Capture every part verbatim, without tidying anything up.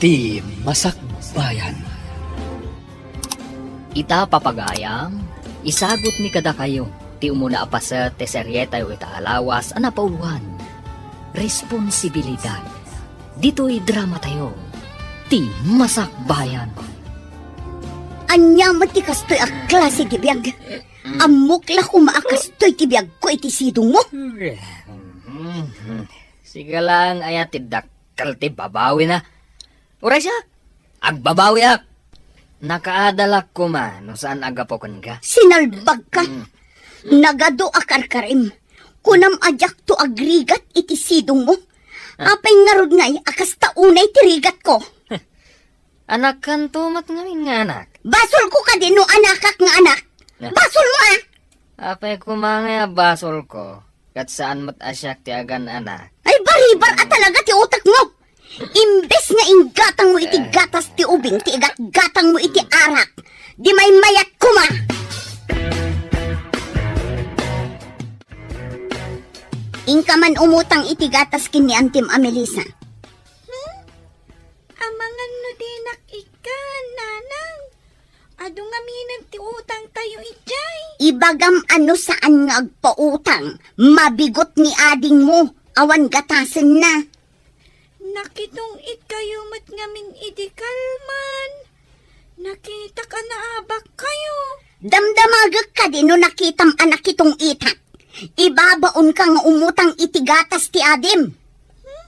Ti Masakbayan. Ita, papagayam, isagutmi kadakayo ti umuna a paset ti serietayo ita a lawas a napauloan, Responsibilidad. Ditoy dramatayo, Ti Masakbayan. Ania met ti kastoy a klase ti biag? Ammok la koma a kastoy ti biagko iti sidongmo. Sige lang, aya ti dakkel ti babawina. Uray siak, agbabawiak. Nakaadalak koma no saan a gapu kenka. Sinalbagka. Mm. Nagadu a karkarim. Kunam a diakto agrigat iti sidongmo. Ah. Apay ngarud ngay a kasta unay ti rigatko? Anakkanto met ngamin nga anak. Basolko kadi no anakak nga anak? Ah. Basolmo, a? Apay koma ngay a basolko, ket saan met a siak ti agan-anak. Ay, baribar a talaga ti utekmo! Imbes nga inggatangmo iti Eh. gatas ti ubing ti igatgatangmo iti arak, di maymayat koma! Inka man umutang iti gatas ken ni Antim a Melissa. Hmm? Amangan no dinak ikkan, nanang. Adu ngaminen ti utangtayo idiay. Ibagam a no saan nga agpautang, mabigot ni adingmo, awan gatasenna. Nakitong-it kayo met ngamin idi kalman. Nakitak a naabak kayo. Damdamagek kadi no nakitam a nakitong-itak. Ibabaonka nga umutang iti gatas ti adim. Hmm?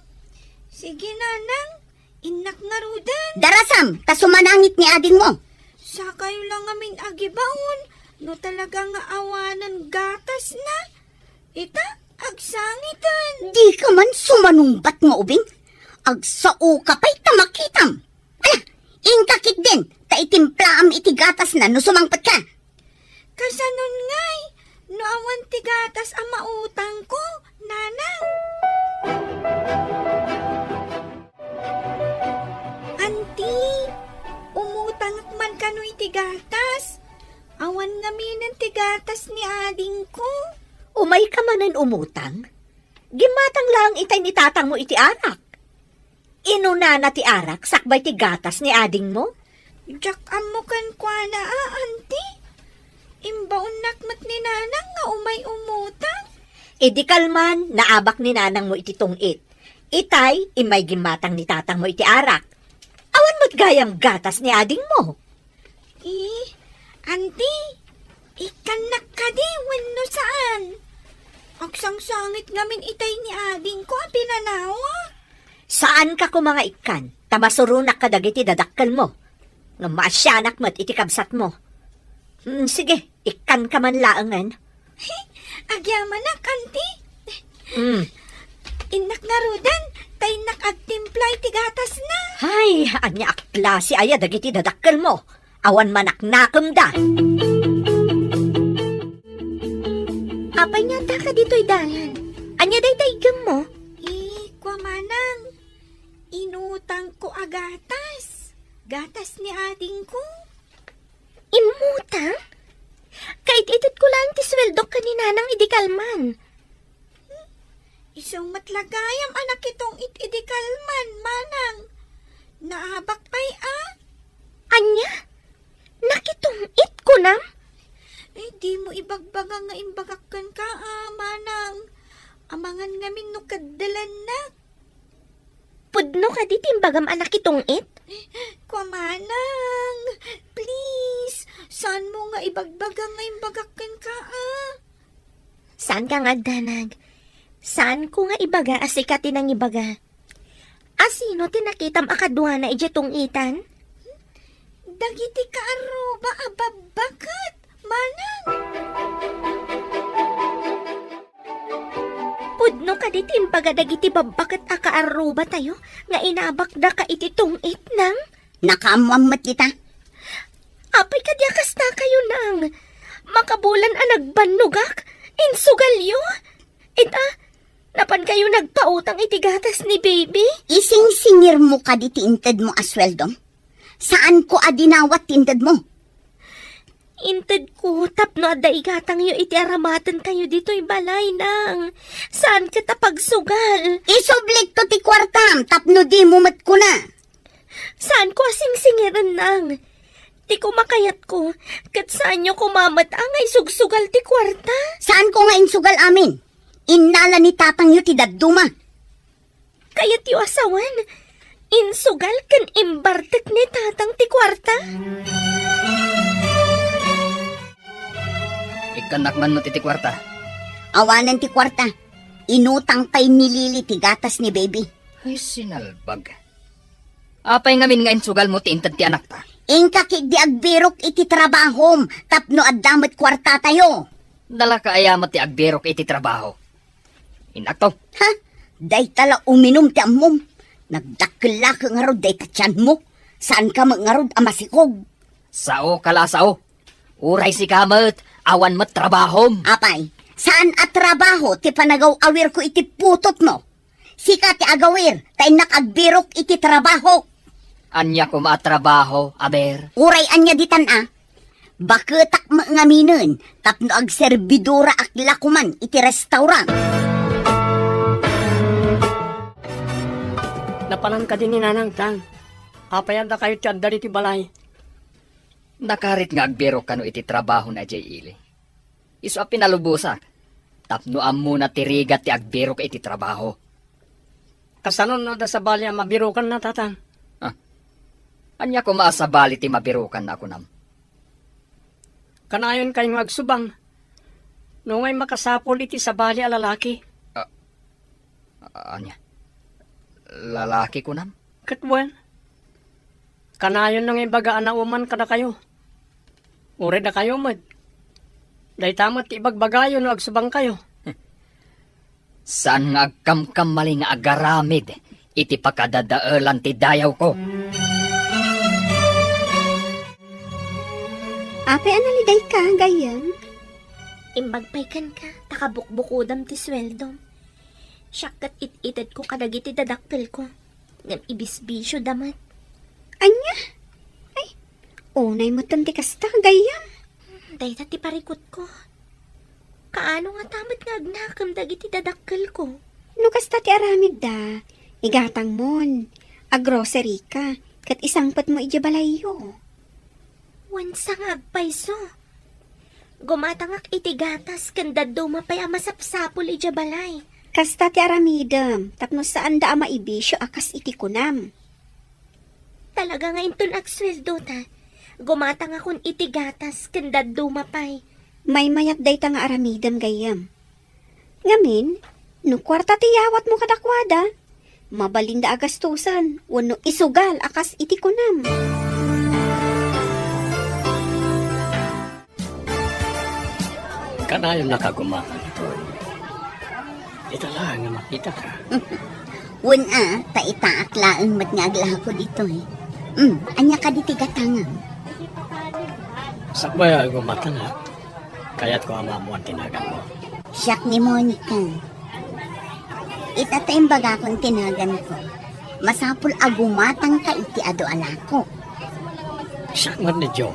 Sige, nanang. Innak ngaruden. Darasam, ta sumanangit ni adingmo. Sakayo lang ngamin agibaon, no talaga nga awanen gatasna. Ita, agsangiten. Di ka man sumanungbat nga ubing. Agsao ka pay ta makitam. Ala, inka ketdin, ta itimplaam iti gatasna no sumangpet ka. Kasanon ngay, no awan ti gatas a mautangko, nanang? Anti, umutangak man kano iti gatas. Awan ngaminen ti gatas ni adingko. Umayka manen umutang? Gimmatang laeng itay ni tatangmo iti arak. Inunana ti arak sakbay ti gatas ni adingmo? Diak ammo kenkuana a, anti. Imbaonnak met ni nanang nga umay umutang. Idi kalman, naabak ni nanangmo iti tungit. Itay, immay gimmatang ni tatangmo iti arak. Awan met gayam gatas ni adingmo. Eh, anti, ikkannak kadi wenno saan? Agsangsangit ngamin itay ni adingko a pinanawa. Saanka koma nga ikkan, ta masuronak kadagiti dadakkelmo. Ngem maasianak met iti kabsatmo. Hmm, sige, ikkanka man laengen. Agyamanak, anti. Mm. Innak ngaruden, ta innak agtimpla iti gatasna. Hay, ania a klase aya dagiti dadakkelmo? Awan manaknakemda. Apay nga adda ka ditoy dalan? Ania dayta iggemmo? Eh, kua manang, inutangko a gatas. Gatas ni adingko. Immutang? Kait-itedko laeng ti sueldok ken ni nanang idi kalman. Isu met la gayam a nakitong-it idi kalman, manang. Naabak pay a. Ania? Nakitong-it, kunam? Eh, dimo ibagbaga nga imbagak kenka a, manang. Amangan ngamin no kaddelennak. Pudno kadi ti imbagam a nakitong-it? Kua manang, please, saanmo nga ibagbaga nga imbagak kenka a? Saanka nga agdanag. Saanko nga ibaga a sika ti nangibaga. A sino ti nakitam a kaduana idiay tong-itan? Dagiti kaarruba a babbaket, manang. Pudno kadi ti imbaga dagiti babbaket a kaarrubatayo nga inabakdaka iti tong-it, nang? Nakaammoam met dita. Apay kadi a kasta kayo, nang? Makabulan a nagbannogak, insugalyo. Ita, napan kayo nagpautang iti gatas ni baby? Isingsingirmo kadi ti intedmo a sueldom? Saanko a dinawat ti intedmo. Intedko tapno adda igatangyo iti aramaten kayo ditoy balay, nang. Saan ket a pagsugal? Isublikto ti kuartam tapno dimo met kuna. Saanko a singsingiren, Nang. Ti kumakayatko, ket saanyo koma met a nga isugsugal ti kuarta. Saanko nga insugal amin. Innala ni tatangyo ti dadduma. Kayatyo a sawen, insugal ken imbartek ni tatang ti kuarta? Ikkannak man met iti kuarta. Awanen ti kuarta. Inutang pay ni Lily ti gatas ni baby. Ay, sinalbag. Apay ngamin nga insugalmo ti inted ti anakta? Inka ketdi agbirok iti trabahom tapno adda met kuartatayo. Dalaka aya met ti agbirok iti trabaho? Innakto. Ha? Dayta la uminum ti ammom. Nagdakkel la ka ngarud dayta tianmo. Saanka met ngarud a masikog. Saoka la a sao. Uray sika met, awan met trabahom. Apay, saan a trabaho ti panagaw-awirko iti putotmo? Sika ti agawir, ta innak agbirok iti trabaho. Ania koma a trabaho, aber? Uray ania ditan a? Baketak met ngaminen tapno agserbidoraak la koman iti restaurant. Napanan kadi ni Nanang, Tang? Apay a dakayo ti adda ditoy balay? Nakarit nga agbirok kano iti trabahona idiay ili. Isu a pinalubosak, tapno ammona ti rigat ti agbirok iti trabaho. Kasano no adda sabali a mabirokanna, Tatang? Ah, ania koma a sabali ti mabirokanna a kunam? Kanayon kay nga agsubang. No ngay makasapul iti sabali a lalaki. Ah, ania? Lalaki kunam? Ket wen, kanayon nga ibaga a nauman kadakayo. Uray dakayo met. Dayta met ti ibagbagayo no agsubangkayo. Saan nga agkamkamali nga agaramid iti pakadadaelan ti dayawko. Apay a nalidayka, gayyem? Imbag pay kenka, ta kabukbukodam ti sueldom. Siak ket it-itedko kadagiti dadakkelko. Ngem ibisbisioda met. Ania? Ay, unay metten ti kasta, gayyem. Dayta ti parikutko. Kaano ngata met nga agnakem dagiti dadakkelko? No kasta ti aramidda, igatangmon, agroceryka, ket isangpetmo idiay balayyo. Wen sa nga agpayso. Gumatangak iti gatas ken dadduma pay a masapsapul idiay balay. Kasta ti aramidem tapno saanda a maibisio a kas iti kunam. Talaga nga inton agsueldo ta, gumatangakon iti gatas ken dadduma pay. Maymayat dayta nga aramidem, gayyem. Ngamin, no kuarta ti yawatmo kadakuada, mabalinda a gastusen wenno isugal a kas iti kunam. Kanayon a kagumatang ditoy. Ita laeng a makitaka. Wen a, ta itaak laeng met nga aglako ditoy. Hmm, ania kadi ti gatangem? Sakbay a gumatangak, kayatko a maammoan ti naganmo. Siak ni Monica. Ita ta imbagakon ti naganko. Masapul a gumatangka iti adu a lako. Siak met ni Jo.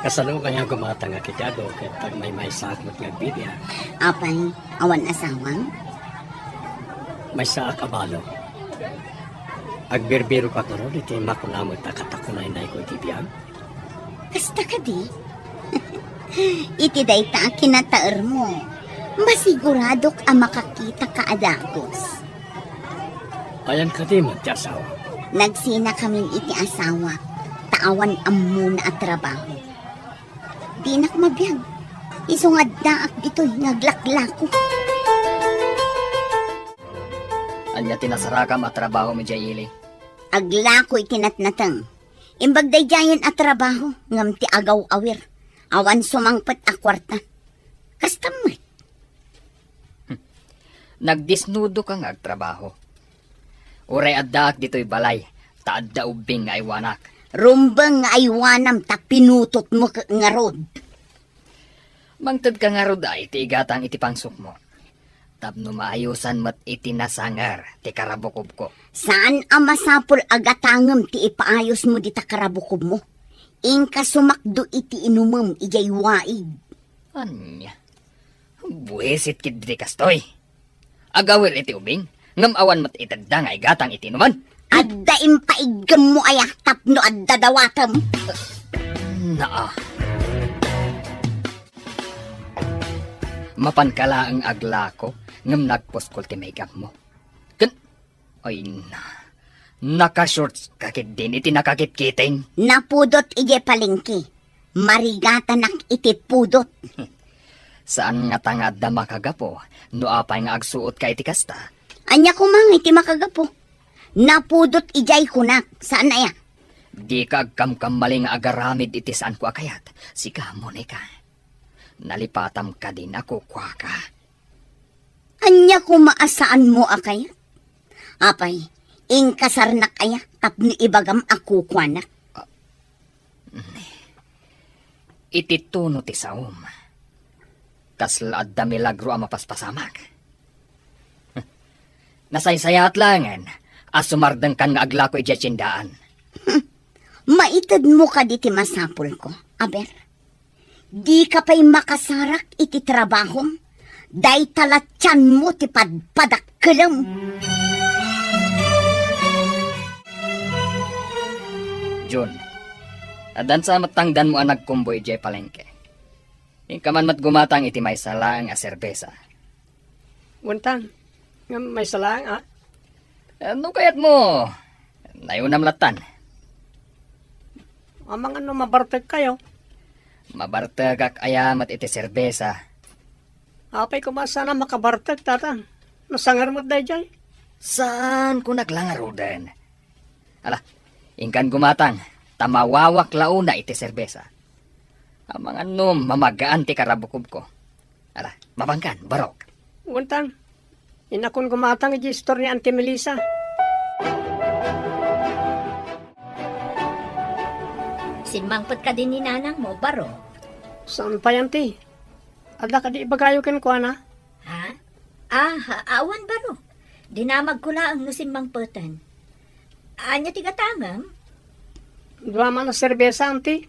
Kasano nga gumatangak iti adu ket agmaymaysaak met nga agbibiag? Apay, awan asawam? Maysaak a balo. Agbirbirokak ngarud iti makuna met a katakunaynayko iti biag. Kasta kadi? Iti dayta a kinataermo, masiguradok a makakitaka a dagus. Ayan kadi met ti asawa? Nagsinakamin iti asawa, ta awan ammona a trabaho. Dinak mabiag. Isu nga addaak ditoy nga aglaklako. Ania ti nasarakam a trabaho idiay ili? Aglako iti natnateng. Imbag daydiayen a trabaho ngem ti agaw-awir. Awan sumangpet a kuarta. Kasta met. Nagdisnudoka nga agtrabaho. Uray addaak ditoy balay, ta adda ubbing nga aywanak. Rumbeng nga aywanam ta pinutotmo ket ngarud. Mangtedka ngarud a iti igatang iti pangsukmo. Tapno maayosan met iti nasanger ti karabukobko. Saan a masapul a gatangem ti ipaayosmo dita karabukobmo. Inka sumakdo iti inumem idiay waig. Ania? Buisit ketdi kastoy. Agawir iti ubing, ngem awan met itedda nga igatang iti inuman. Adda impaiggemmo aya tapno adda dawatem? Naa. Mapanka laeng aglako, ngem nagpuskol ti maigapmo. Ken, ay na, nakashorts ka ketdin iti nakakitkiting? Napudot idiay palengke. Marigatanak iti pudot. Saan ngata nga adda makagapu no apay nga agsuotka iti kasta? Ania koma nga iti makagapu? Napudot idiay kunak, saan aya? Dika agkamkamali nga agaramid iti saanko a kayat. Sika, Monica. Nalipatam kadin a kukuaka. Ania koma a saanmo a kayat? Apay, inkasarnak aya tapno ibagam a kukuanak? Iti tono ti saom, kasla adda milagro a mapaspasamak. Nasaysayaat laengen a sumardengkan nga aglako idiay tiendaan. Maitedmo kadi ti masapulko, aber? Dika pay makasarak iti trabahom? Dayta la tianmo ti padpadakkelem. Jun, addan sa met tangdanmo a nagkumboy idiay palengke. Inka man met gumatang iti maysa laeng a serbesa. Wen tang, ngem maysa laeng, a? Eh, no kayatmo, nayunam lattan. Amangan no mabartegkayo? Mabartegak aya met iti serbesa. Apay koma saan a makabartek, tatang? Nasanger met daydiay. Saan ko naglangaruden? Ala, inkan gumatang, ta mawawak la una iti serbesa. Amangan no mamagaan ti karabukobko. Ala, mabangkan, barok. Wen tang, innakon gumatang iti istor ni Auntie Melissa. Simmangpet kadi ni nanangmo, barok? Saan pay, Auntie. Adda kadi ibagayo kenkuana? Ha? Ah, ha, awan barok. Dinamagko laeng no simmangpeten. Ania ti gatangem? Dua man a serbesa, Auntie.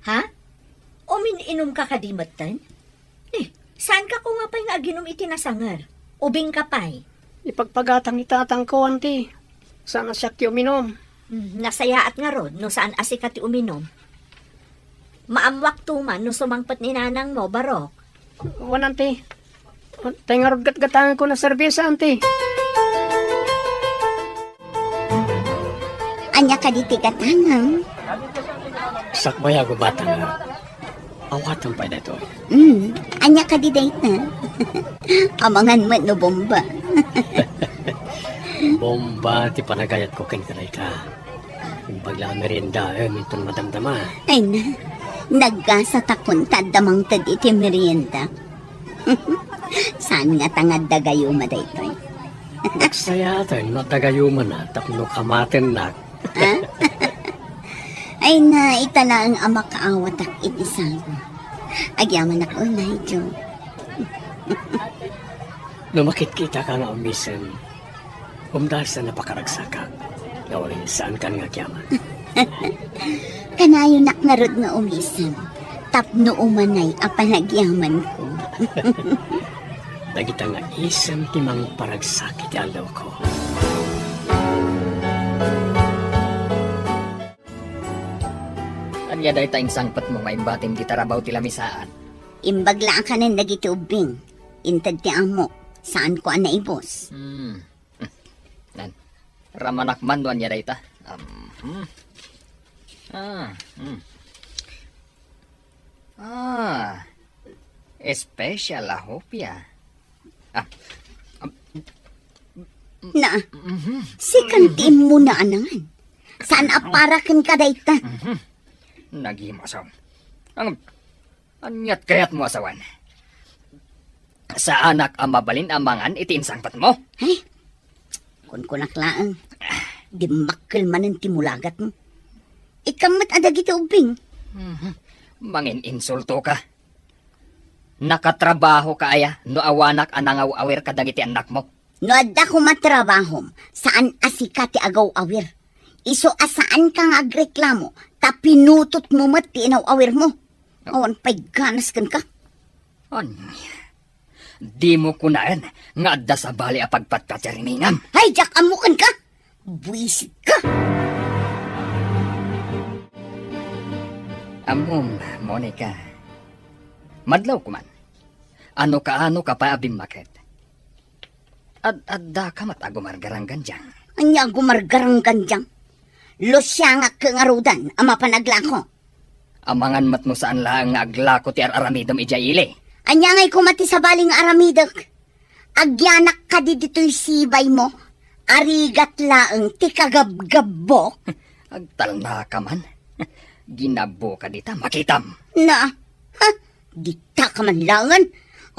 Ha? Umin-inumka kadi metten? Eh, saanka koma pay nga aginum iti nasanger? Ubingka pay. Ipagpagatang ni tatangko, Auntie. Saan a siak ti uminum. Hmm, nasayaat ngarud no saan a sika ti uminum. Maammoakto man no sumangpet ni nanangmo, barok. Wen, Auntie. Tay ngarud gatgatangenko a serbesa, Auntie. Ania kadi ti gatangem? Sakbay a gubatang. Awatem pay daytoy. Hmm, ania kadi dayta? Amangan met no bomba. Bomba ti panagayatko kenka dayta. Imbag la a meriendaem inton madamdama. Ay na, nagasa ta kunta adda mangted iti merienda. Saan ngata nga adda gayuma daytoy? Nagsayaaten no adda gayumana tapno kamatennak. Ha? Ay na, ita laeng a makaawatak iti sago. Agyamanak unay, Jo. No makitkitaka nga umisem, umdasan a pakaragsakak. Ngem saankan nga agyaman. Kanayonak ngarud nga umisem, tapno umanay a panagyamanko. Dagita nga isem ti mangparagsak iti allawko. Ania dayta insangpetmo nga imbatim ti tarabaw ti lamisaan? Imbag la a kanen dagiti ubbing. Inted ti amok, saanko a naibus. Hmm. Nan, ramanak man no ania dayta. Um, hmm. Ah, hmm. Ah, special a hopia. Ah, um, Na, mhm. Sikan ti immunaanangan. Saan a para kenka dayta? Mhm. Nagimasaw. Ang, aniat kayatmo a sawen? Saanak a mabalin a mangan iti insangpetmo? Ay, kunkunak laeng. Dimmakkel manen ti mulagatmo. Ikkan met a dagiti ubbing. Mhm. Mangin-insulto ka. Nakatrabaho ka aya no awanak a nangaw-awir kadagiti annakmo? No adda koma trabahom, saan a sika ti agaw-awir. Isu a saanka nga agreklamo, ta pinutotmo met ti inaw-awirmo. Awan pay ganas kenka. Ania? Dimo kunaen nga adda sabali a pagpatpatiriminam? Ay, diak ammo kenka! Buwisit ka! Ammom, Monica. Madlaw ko man. Ano kaano ka pay a bimmaket? Ad-adda ka met a gumargaranggandiang. Ania a gumargaranggandiang? Lusiangak ket ngaruden a mapan aglako. Amangan met no saan laeng nga aglako ti ar-aramidem idiay ili. Ania ngay koma ti sabali nga aramidek? Agyanak kadi ditoy sibaymo? Arigat laeng ti kagabgabbok? Agtalna ka man. Ginabbo ka dita, makitam. Na, ha? Dita ka man laengen.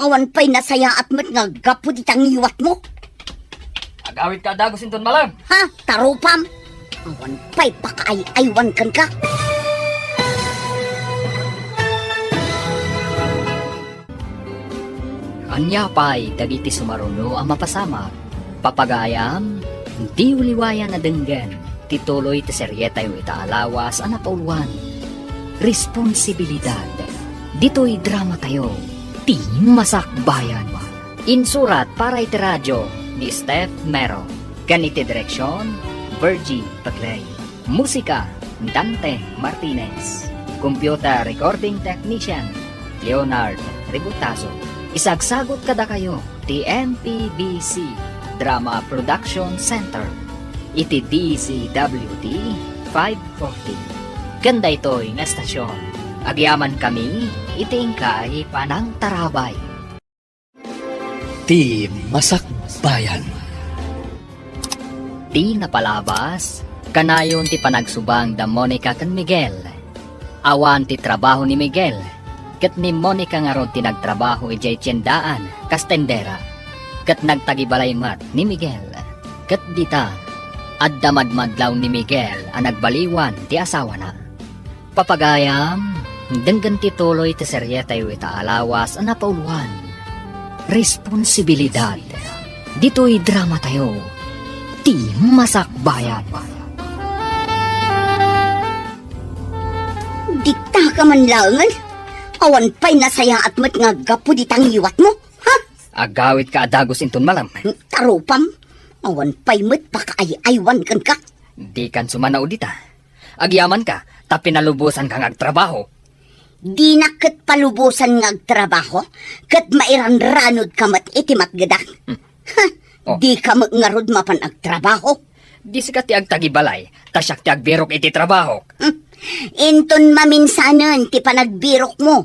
Awan pay nasayaat met nga gapu dita ngiwatmo. Agawid ka a dagus inton malem. Ha? Tarupam? Awan pay pakaay-aywan kenka. Ania pay dagiti sumaruno a mapasamak? Papagayam, diyo liwayan a denggen ti tuloy ti serietayo ita a lawas a napauluan, Responsibilidad. Ditoy dramatayo, Ti Masakbayan. Insurat para iti radio ni Steph Mero, ken iti direksion, Virgie Pegley. Musika, Dante Martinez. Computer recording technician, Leonard Ributazo. Isagsagut kadakayo ti M P B C Drama Production Center iti D Z W T five forty. Ken daytoy nga estasion, agyamankami iti inkay panangtarabay. Ti Masakbayan. Ti napalabas, kanayon ti panagsubang da Monica ken Miguel. Awan ti trabaho ni Miguel, ket ni Monica ngarud ti nagtrabaho idiay tiendaan kas tendera, ket nagtagibalay met ni Miguel. Ket dita, adda madmadlaw ni Miguel a nagbaliwan ti asawana. Papagayam, denggen ti tuloy ti serietayo ita a lawas a napauluan, Responsibilidad. Ditoy dramatayo, Ti Masakbayan. Dita ka man laengen? Awan pay nasayaat met nga gapu dita ngiwatmo, ha? Agawid ka a dagus inton malem. Tarupam, awan pay met pakaay-aywan kenka. Dikan sumanao dita. Agyamanka, ta pinalubosanka nga agtrabaho. Dinak ket palubosan nga agtrabaho, ket mairanranudka met iti matgedak. Hmm. Ha, Oh. Dika met ngarud mapan agtrabaho. Di sika ti agtagibalay, ta siak ti agbirok iti trabahok. Hmm. Inton maminsanen ti panagbirokmo.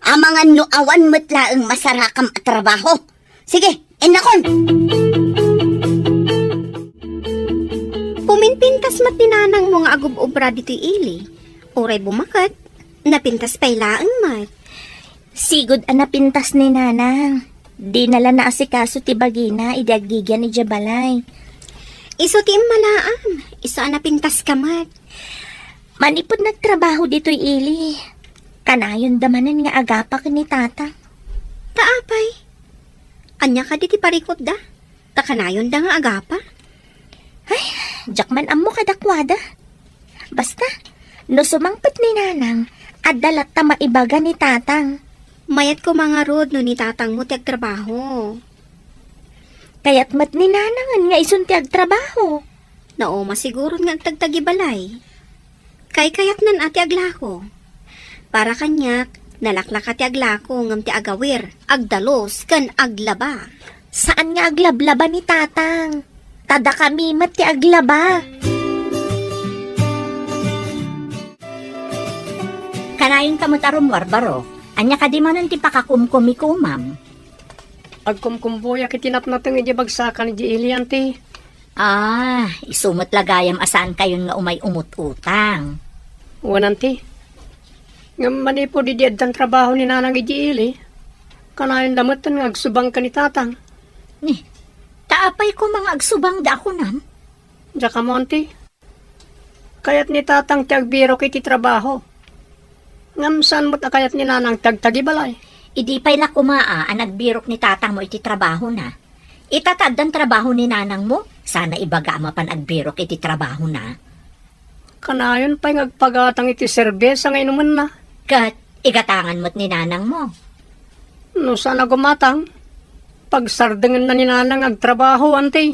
Amangan no awan met laeng masarakam a trabaho. Sige, innakon! Puminpintas met ni nanangmo nga agub-ubra ditoy ili. Uray bumaket, napintas pay laeng met. Sigud a napintas ni nanang. Dina la naasikaso ti bagina idi aggigian idiay balay. Isu ti immalaam, isu a napintaska met. Manipud nagtrabaho ditoy ili, kanayonda manen nga agapa ken ni tata. Ta apay? Ania kadi ti parikutda? Ta kanayonda nga agapa? Ay, diak man ammo kadakuada. Basta, no sumangpet ni nanang, adda latta maibaga ni tatang. Mayat koma ngarud no ni tatangmo ti agtrabaho. Kayat met ni nanangen nga isun ti agtrabaho. Nauma siguron nga agtagtagibalay. Kaykayatnan a ti aglako. Para kaniak, nalaklaka ti aglako ngem ti agawir, agdalus, ken aglaba. Saan nga aglablaba ni tatang? Ta dakami met ti aglaba. Kanayonka met a rummuar, baro. Ania kadi manen ti pakakumkumikumam? Agkumkumboyak iti natnateng idiay bagsakan idiay ili, anti. Ah, isu met la gayam a saankayon nga umay umut-utang. Wen, anti. Ngem manipud idi addan trabaho ni nanang idiay ili, kanayonda metten nga agsubang ken ni tatang. Ni, ta apay koma nga agsubangda a kunam? Diak ammo, anti. Kayat ni tatang ti agbirok iti trabaho. Ngem saan met a kayat ni nanang ti agtagibalay. Idi pay la koma a, a nagbirok ni tatangmo iti trabahona. Ita ta addan trabaho ni nanangmo, saan a ibaga a mapan agbirok iti trabahona. Kanayon pay nga agpagatang iti serbesa nga inumenna. Ket igatangan met ni nanangmo. No saan a gumatang, pagsardengenna ni nanang agtrabaho, anti.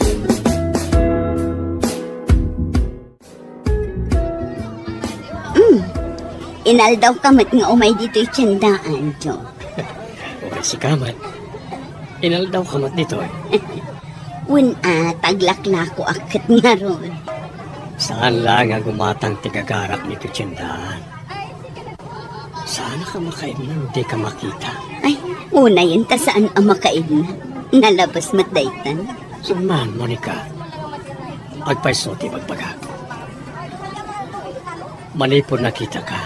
Inaldawka met nga umay ditoy tiendaan, Joe. Uray sika met. Inaldawka met ditoy. Wen a, taglaklakoak ket ngarud. Saan laeng a gumatang ti gagarak ditoy tiendaan. Saan ka makaidna no dika makita? Ay, unayen ta saan a makaidna. Nalabas met daytan. Saan man, Monica? Agpayso ti bagbagak. Manipud nakitaka,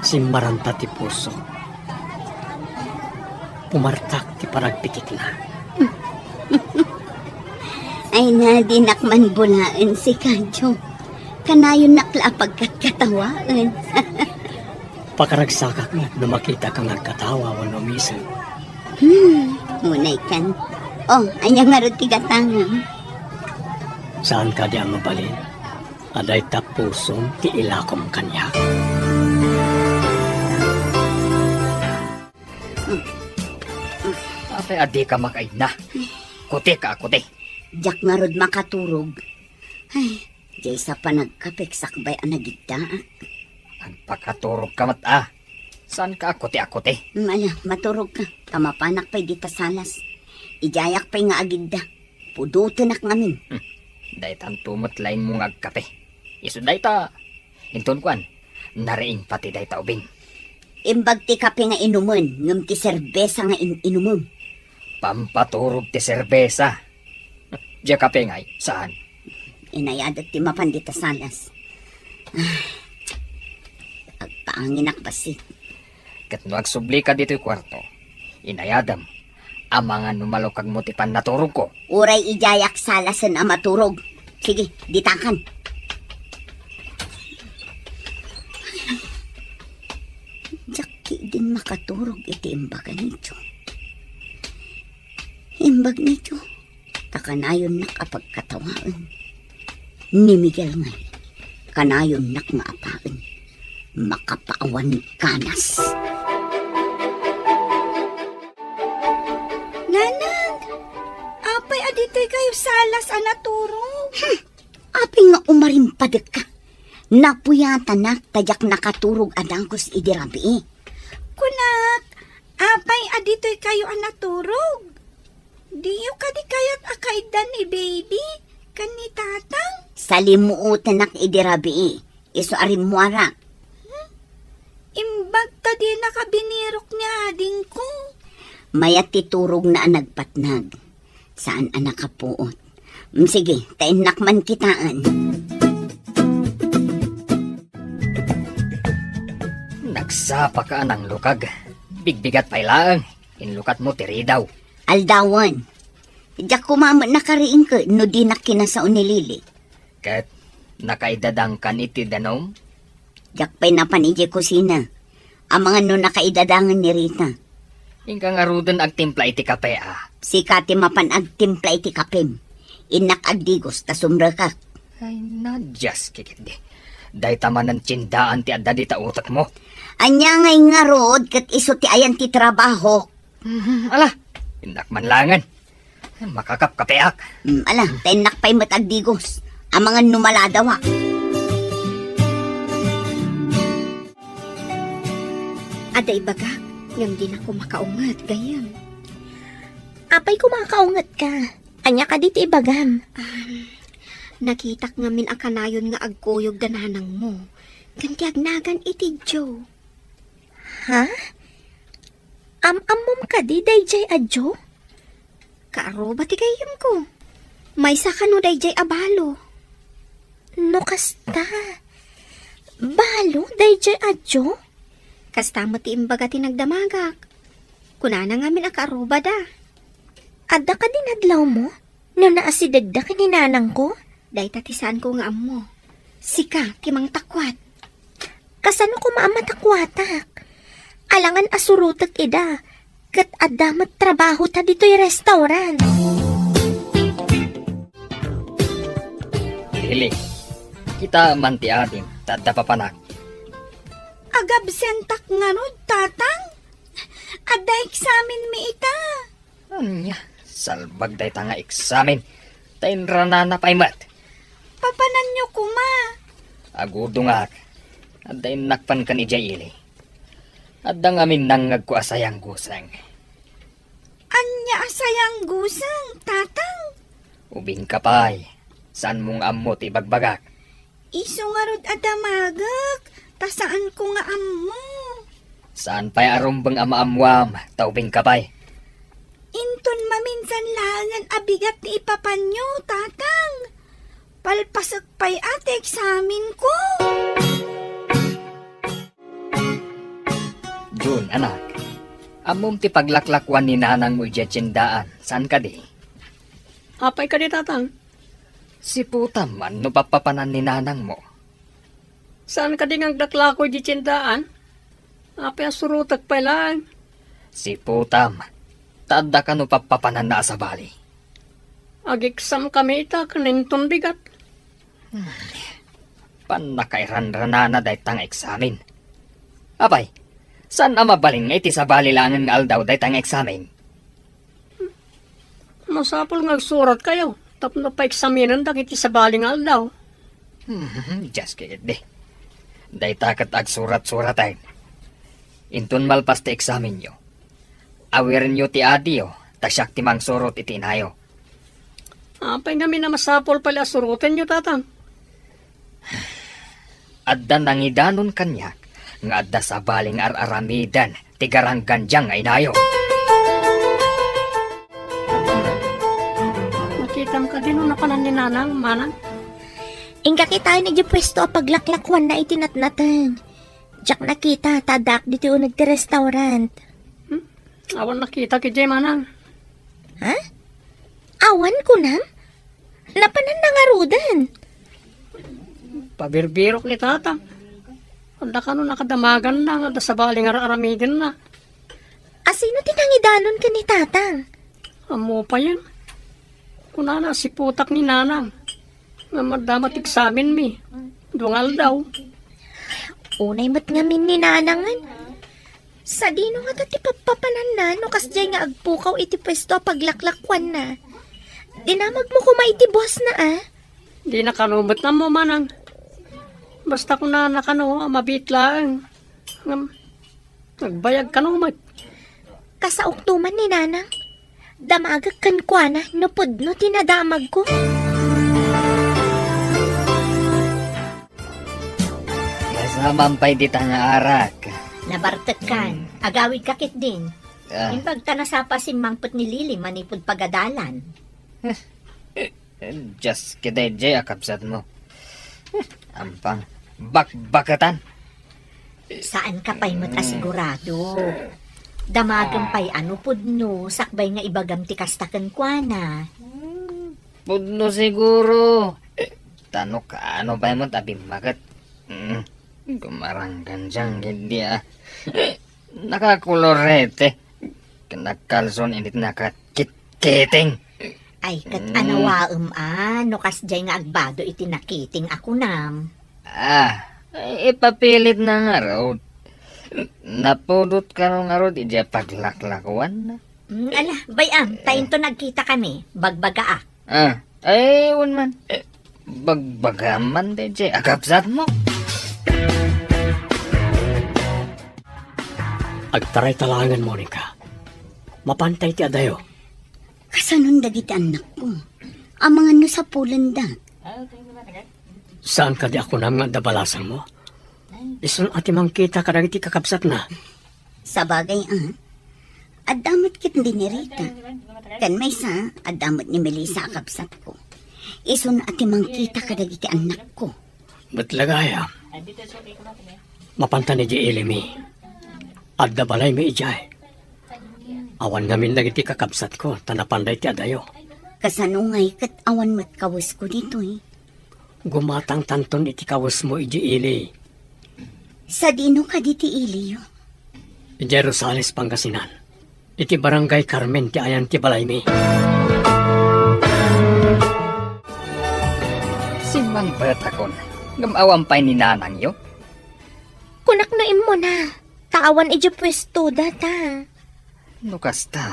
simmaranta ti puso. Pumartak ti panagpitikna. Ay na, dinak man bulaen sika, Joe. Kanayonnak la a pagkatkatawaen. Pakaragsakak met no makitaka nga agkatawa wenno umisem. Hmm, unay kan. Oh, ania ngarud ti gatangem? Saan kadi a mabalin a dayta pusom ti ilakom kaniak? Apay a dika makaidna? Kuti ka a kuti. Diak ngarud makaturog. Ay, diay sa panagkapek sakbay a nagiddaak. Agpakaturogka met a. Saan ka a kuti a kuti? Mm, ala, maturogka. Ta mapanak pay dita salas. Idiayak pay nga agidda. Pudotenak ngamin. Hmm. Daytanto met laengmo nga agkape. Isu dayta, inton kuan, nariing pati dayta ubing. Imbag ti kape nga inumen, ngem ti serbesa nga in-inumem. Pampaturog ti serbesa. Dia kape ngay, saan? Inayadek ti mapan dita salas. Ah, agpaanginak bassit. Ket no agsublika ditoy kuarto, inayadem, amangan no malukagmo ti pannaturogko. Uray idiayak salasen a maturog. Sige, ditakan. Diak ketdin makaturog iti imbaga ni Joe. Imbag ni Joe, ta kanayonnak a pagkatawaen. Ni Miguel ngay, kanayonnak nga apaen. Makapaawan kanas. Nanang, apay a ditoy kayo salas a naturog? Hmm, apay nga umarimpadekka? Napuyatanak ta diak nakaturog a dagus idi rabii. Kunak, apay a ditoy kayo a naturog? Diyo kadi kayat a kaiddan ni baby ken ni tatang? Salimuotenak idi rabii, isu a rimmuarak. Hmm? Imbag ta dinaka binirok ni adingko. Mayat ti turogna a nagpatnag. Saan a nakapuot. Mm, sige, ta innak man kitaen. Nagsapaka a nanglukag. Bigbigat pay laeng. Inlukatmo ti ridaw. Aldawen. Diak koma met nakariingka no dinak kinasao ni Lily. Ket nakaidadangkan iti danum? Diak pay napan idiay kusina. Amangan no nakaidadangen ni Rita. Inka ngaruden agtimpla iti kape a. Sika ti mapan agtimpla iti kapem. Innak agdigos ta sumrekak. Ay, nadias kikitdi. Dayta manen tiendaan ti adda dita utekmo. Ania ngay ngarud ket isu ti ayan ti trabaho? Mhm, ala, innak man laengen. Makakapkapeak. Mm, ala, ta innak pay met agdigos. Amangan no maladawa. Adda ibagak, ngem dinako makaunget, gayyem. Apay ko makaunget ka? Ania kadi ti ibagam? Um, nakitak ngamin a kanayon nga agkuyog da nanangmo. Ken ti agnagan iti Joe. Ha? Am-ammom kadi daydiay a Joe? Kaaruba ti gayyemko. Maysa kano daydiay a balo. No kasta, balo daydiay a Joe? Kasta met ti imbaga ti nagdamagak. Kunana ngamin a kaarubada. Adda kadi nadlawmo? No naasidegda ken ni nanangko? Dayta ti saanko nga ammo. Sika ti mangtakwat. Kasano koma a matakwatak? Alangan a surotek ida, ket adda met trabahota ditoy restaurant. Lily, kita man ti adim, ta adda papanak. Agabsentak ngarud, Tatang? Adda eksamen mi ita. Ania, salbag dayta nga eksamen, ta inranana pay met. Papananyo koma. Agudongak. Adda innak pan ken idiay ili. Adda ngamin nangngegko a sayangguseng. Ania a sayangguseng, Tatang? Ubingka pay, saanmo nga ammo ti ibagbagak. Isu ngarud a damagek, ta saanko nga ammo. Saan pay a rumbeng a maammoam, ta ubingka pay. Inton maminsan laengen a bigat ti ipapanyo, Tatang. Palpasek pay a ti eksamenko. Jun, anak, ammom ti paglaklakuan ni nanangmo idiay tiendaan, saan kadi? Apay kadi, Tatang? Siputam man no pappapanan ni nanangmo. Saan kadi nga aglaklako idiay tiendaan? Apay a surotek pay laeng? Siputam, ta adda kano pappapananna a sabali. Ag-exam kami ita ken inton bigat. Pannakairanranana dayta nga eksamen. Apay, saan a mabalin nga iti sabali laengen nga aldaw dayta nga eksamen? Masapul nga agsuratkayo tapno paeksamenendak iti sabali nga aldaw. Hmm, just kidding. Dayta ket agsurat-suratan. Inton malpas ti eksamenyo, awirenyo ti adiyo, ta siak ti mangsurot iti inayo. Apay ngamin a masapul pay a surotenyo, Tatang? Adda nangidanon kaniak nga adda sabali nga ar-aramiden ti garanggandiang nga inayo. Nakitam kadi no napanan ni Nanang, Manang? Inka kitaen idiay puesto a paglaklakuanna iti natnateng. Diak nakita ta addaak ditoy uneg ti restaurant. Hmm? Awan nakitak idiay, Manang. Ha? Awan kunam? Napananna ngaruden. Pabirbirok ni Tatang. Adda kano nakadamaganna nga adda sabali nga ar-aramidenna. Asino ti nangidanon ken ni Tatang? Ammo payen. Kunana a siputak ni Nanang. Ngem adda met eksamenmi. Dua nga aldaw. Unay met ngamin ni Nanangen. Sadino ngata ti pappapananna no kasdiay nga agpukaw iti puesto a paglaklakuanna? Dinamagmo koma iti buasna, a? Dina kano met ammo, Manang. Basta kunana kano a mabiit laeng. Ngem, agbayag kano met. Kasaokto man ni Nanang. Damagek kenkuana no pudno ti nadamagko. Masaman pay dita nga arak. Nabartekkan. Hmm. Agawidka ketdin. Ah. Imbag ta nasapa simmangpet ni Lily manipud pagadalan. Eh, eh, just kidaydiay a kabsatmo. Eh, ampang bakbaketan. Saanka pay met a sigurado. Damagem pay a no pudno, sakbay nga ibagam ti kasta kenkuana. Hmm, pudno siguro. Ta no kaano pay met a bimmaket. Hmm, gumaranggan diang gidi a. Nakakolorete. Ken nagkalson init nakakitkiting. Ay, ket anawaem a, no kasdiay nga agbado iti nakiting a kunam. Ah, ipapilit na ngarud. Napudot kano ngarud idiay paglaklakuan? Mm, ala, bay-am, ta inton nagkita kami, bagbagaak. Ah, ay, wen man. Eh, bagbagam man daydiay a kabsatmo. Agtaray ta laengen, Monica. Mapantay ti adayo. Kasanon dagiti annakko? Amangan no sapulenda. Saan kadi a kunam nga adda balasangmo? Isun a ti mangkita kadagiti kakabsatna. Sabagay a, adda met ket ni Rita. Ken maysa, adda met ni Melissa a kabsatko. Isun a ti mangkita kadagiti annakko. Met la gayam. Mapantan idiay ilimi. Adda balaymi idiay. Awan ngamin dagiti kakabsatko, ta napanday ti adayo. Kasano ngay ket awan met kawesko ditoy? Gumatangtanton iti kawesmo idiay ili. Sadino kadi ti iliyo? Idiay Rosales, Pangasinan. Iti Barangay Carmen ti ayan ti balaymi. Simmangpetakon, ngem awan pay ni nanangyo? Kunak no immuna, ta awan idiay puestoda ta. No kasta,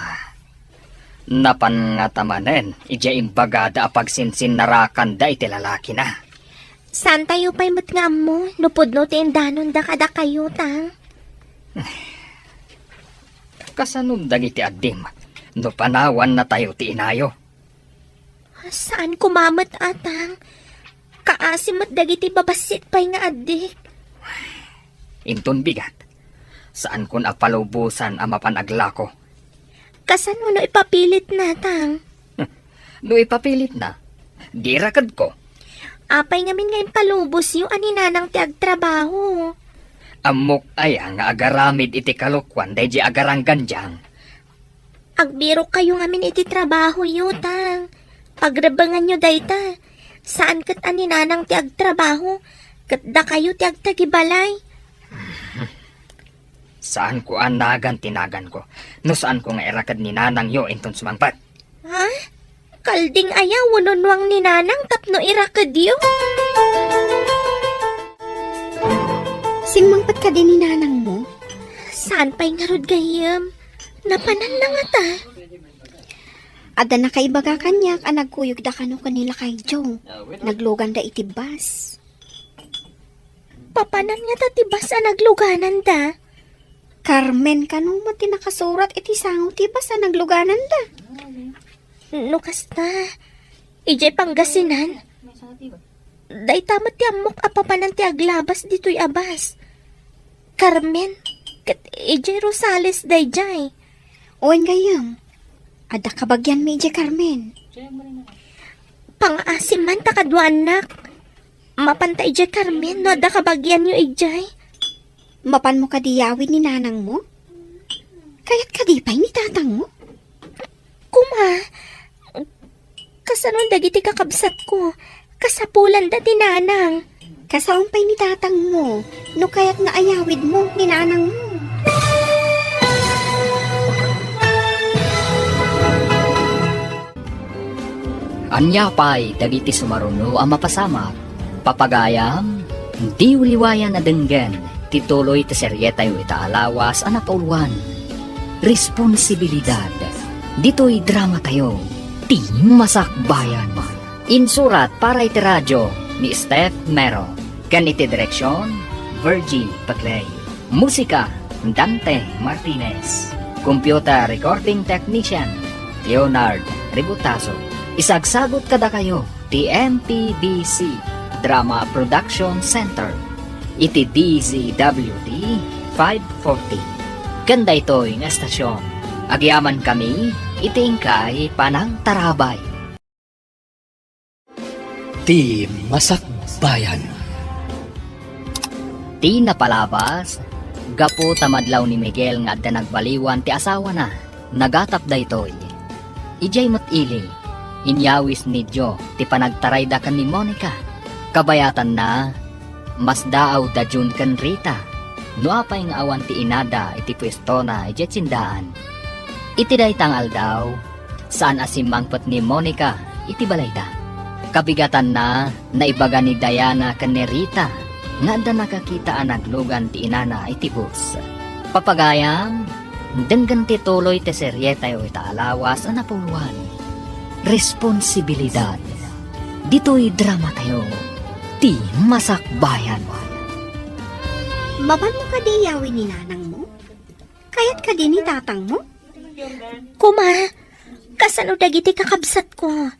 napan ngata manen idiay imbagada a pagsinsinnarakanda iti lalakina? Saantayo pay met nga ammo no pudno ti indanonda kadakayo, Tang? Kasano dagiti addim no panawannatayo ti inayo? Saan koma met, Tang. Kaasi met dagiti babassit pay nga addik. Inton bigat, saankon a palubosan a mapan aglako. Kasano no ipapilitna, Tang? No ipapilitna, di rakedko. Apay ngamin nga impalubosyo a ni Nanang ti agtrabaho? Ammok aya nga agaramid iti kalokuan daydi agaranggandiang? Agbirokkayo ngamin iti trabahoyo, Tang. Pagrebbenganyo dayta. Saan ket a ni Nanang ti agtrabaho, ket dakayo ti agtagibalay. Saanko a nagan ti naganko no saanko nga iraked ni Nanangyo inton sumangpet. Ha? Kalding aya wenno nuang ni Nanang tapno irakedyo? Simmangpet kadi ni Nanangmo? Saan pay ngarud gayyem? Napananna ngata. Adda nakaibaga kaniak a nagkuyogda kano ken ni Lakay Joe. Nagluganda iti bus. Papanan ngata ti bus a naglugananda? Carmen kano met ti nakasurat iti sango ti bus a naglugananda? No kasta, idiay Pangasinan, dayta met ti ammok a papanan ti aglabas ditoy a bus. Carmen, ket idiay Rosales daydiay. Wen gayyem, adda kabagianmi idiay Carmen. Pangaasim man ta kaduaannak. Mapanta idiay Carmen no adda kabagianyo idiay. Mapanmo kadi yawid ni Nanangmo? Kayat kadi pay ni Tatangmo? Kuma, kasano dagiti kakabsatko? Kasapulanda ti Nanang. Kasaon pay ni Tatangmo, no kayatna a yawidmo ni Nanangmo. Ania pay dagiti sumaruno a mapasamak? Papagayam, diyo liwayan a denggen ti tuloy ti serietayo ita a lawas a napauluan, Responsibilidad. Ditoy dramatayo, Ti Masakbayan. Insurat para iti radio ni Steph Mero, ken iti direksion, Virgie Paclay. Musika, Dante Martinez. Computer recording technician, Leonard Ributaso. Isagsagut kadakayo ti M P B C Drama Production Center iti D Z W T five forty. Ken daytoy nga estasion, agyamankami iti inkay panangtarabay. Ti Masakbayan. Ti napalabas, gapu ta madlaw ni Miguel nga adda nagbaliwan ti asawana, nagatap daytoy. Idiay met ili, inyawis ni Joe ti panagtarayda ken ni Monica. Kabayatanna, masdaaw da June ken Rita, no apay nga awan ti inada iti puestona idiay tiendaan. Iti dayta nga aldaw, saan a simmangpet ni Monica iti balayda. Kabigatanna, naibaga ni Diana ken ni Rita nga adda nakakita a naglugan ti inana iti bus. Papagayam, denggen ti tuloy ti serietayo ita a lawas a napauluan, Responsibilidad. Ditoy dramatayo, Ti Masakbayan. Mapanmo kadi yawid ni Nanangmo? Kayat kadi ni Tatangmo? Kuma, kasano dagiti kakabsatko?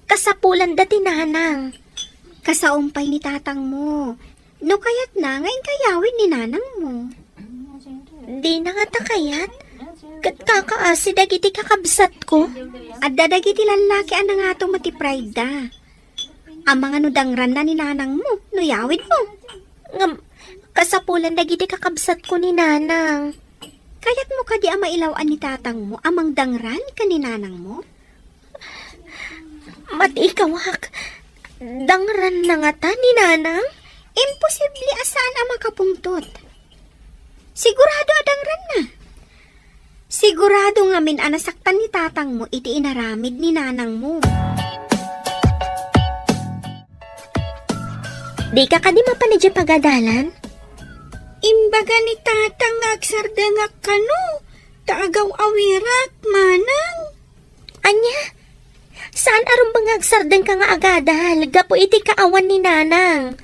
Kasapulanda ti Nanang. Kasaom pay ni Tatangmo. No kayatna nga inka yawid ni Nanangmo. Dina ngata kayat? Ket kakaasi dagiti kakabsatko? Adda dagiti lallaki a nangato met ti pride da. Amangan no dangranna ni Nanangmo no yawidmo. Ngem, kasapulan dagiti kakabsatko ni Nanang. Kayatmo kadi a mailaw-an ni Tatangmo a mangdangran ken ni Nanangmo? Mati kawak. Dangranna ngata ni Nanang? Imposible a saan a makapungtot. Sigurado a dangranna. Sigurado ngamin a nasaktan ni Tatangmo iti inaramid ni Nanangmo. Dika kadi mapan idiay pagadalan? Imbaga ni Tatang nga agsardengak kano, ta agaw-awirak, Manang. Ania? Saan a rumbeng nga agsardengka nga agadal gapu iti kaawan ni Nanang?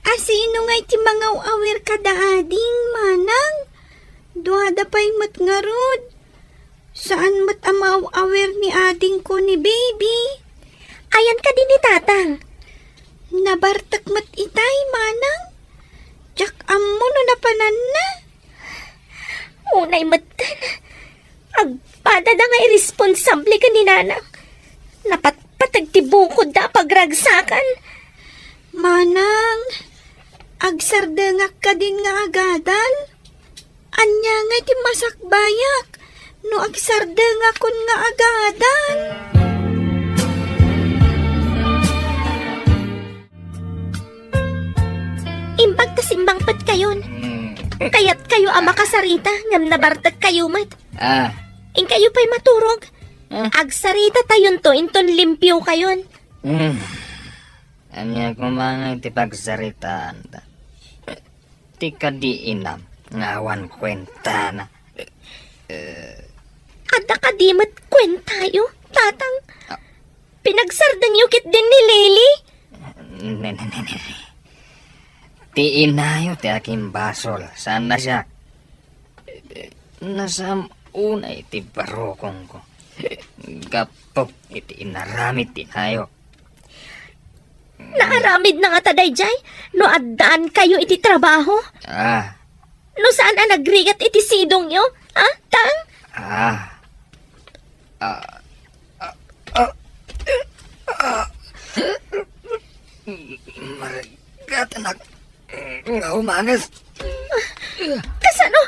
Asino ngay ti mangaw-awir kada ading, manang? Duada pay met ngarud. Saan met a maaw-awir ni adingko ni baby. Ayan kadi ni tatang? Nabartek met itay, manang. Diak ammo no napananna. Unay metten, agpadada nga irresponsable ken ni nanang. Napatpateg ti bukodda a pagragsakan. Manang, agsardengak kadin nga agadal? Ania ngay ti masakbayak no agsardengakon nga agadal? Imbag ta simmangpetkayon. Mm. Kayatkayo a makasarita ngem nabartekkayo met. Ah. Inkayo pay maturog. Ah. Agsaritatayon to inton limpiokayon. Mm. Ania koma nga ti pagsaritaanda? Ti kadi inam nga awan kuentana. Eh. Adda kadi met kuentayo, tatang? Ah. Pinagsardengyo ketdin ni Lily? Ne, ne, ne, ne. Ti inayo ti akimbasol, saan a siak. Nasam unay ti barukongko. Gapu iti inaramid ti inayo. Naaramidna ngata daydiay no addaankayo iti trabaho? Ah. No saan a nagrigat iti sidongyo, ha, tang? Ah. Ah. Ah. Ah. Ah. Marigatanak nga umanges. Kasano?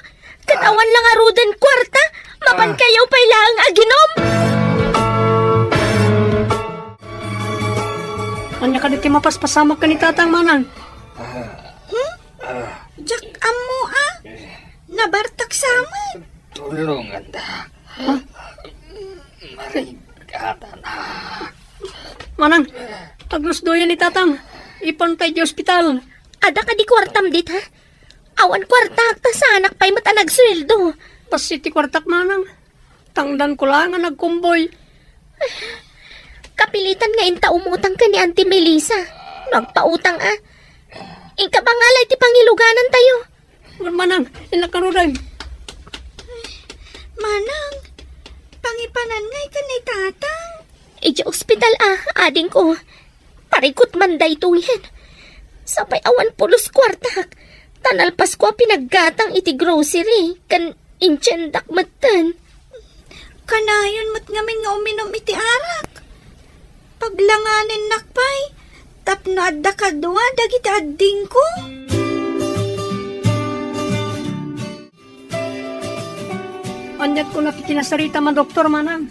Ket awan la ngaruden kuarta? Mapankayo pay laeng aginom? Ania kadi ti mapaspasamak ken ni tatang, manang? Hmm? Diak ammo, a. Nabartak sa met. Tulonganda. Huh? Marigatanak. Manang, aglusdoyan ni tatang. Ipan pay iti ospital. Adda kadi kuartam dita? Awan kuartak ta saanak pay met a nagsueldo. Bassit ti kuartak, manang. Tangdanko laeng a nagkumboy. Kapilitan nga inta umutang ken ni Auntie Melissa. No agpautang a. Inka bangala iti pangiluganantayo. Wen, manang, innak ngaruden. Manang, pangipanan ngay ken ni tatang? Idiay ospital a, adingko. Parikut man daytoyen. Sapay awan pulos kuartak. Ta nalpasko a pinaggatang iti grocery, ken intiendak metten. Kanayon met ngamin nga uminum iti arak. Paglanganennak pay, tapno adda kadua dagiti addingko. Aniat kuna ti kinasaritam a doktor, manang?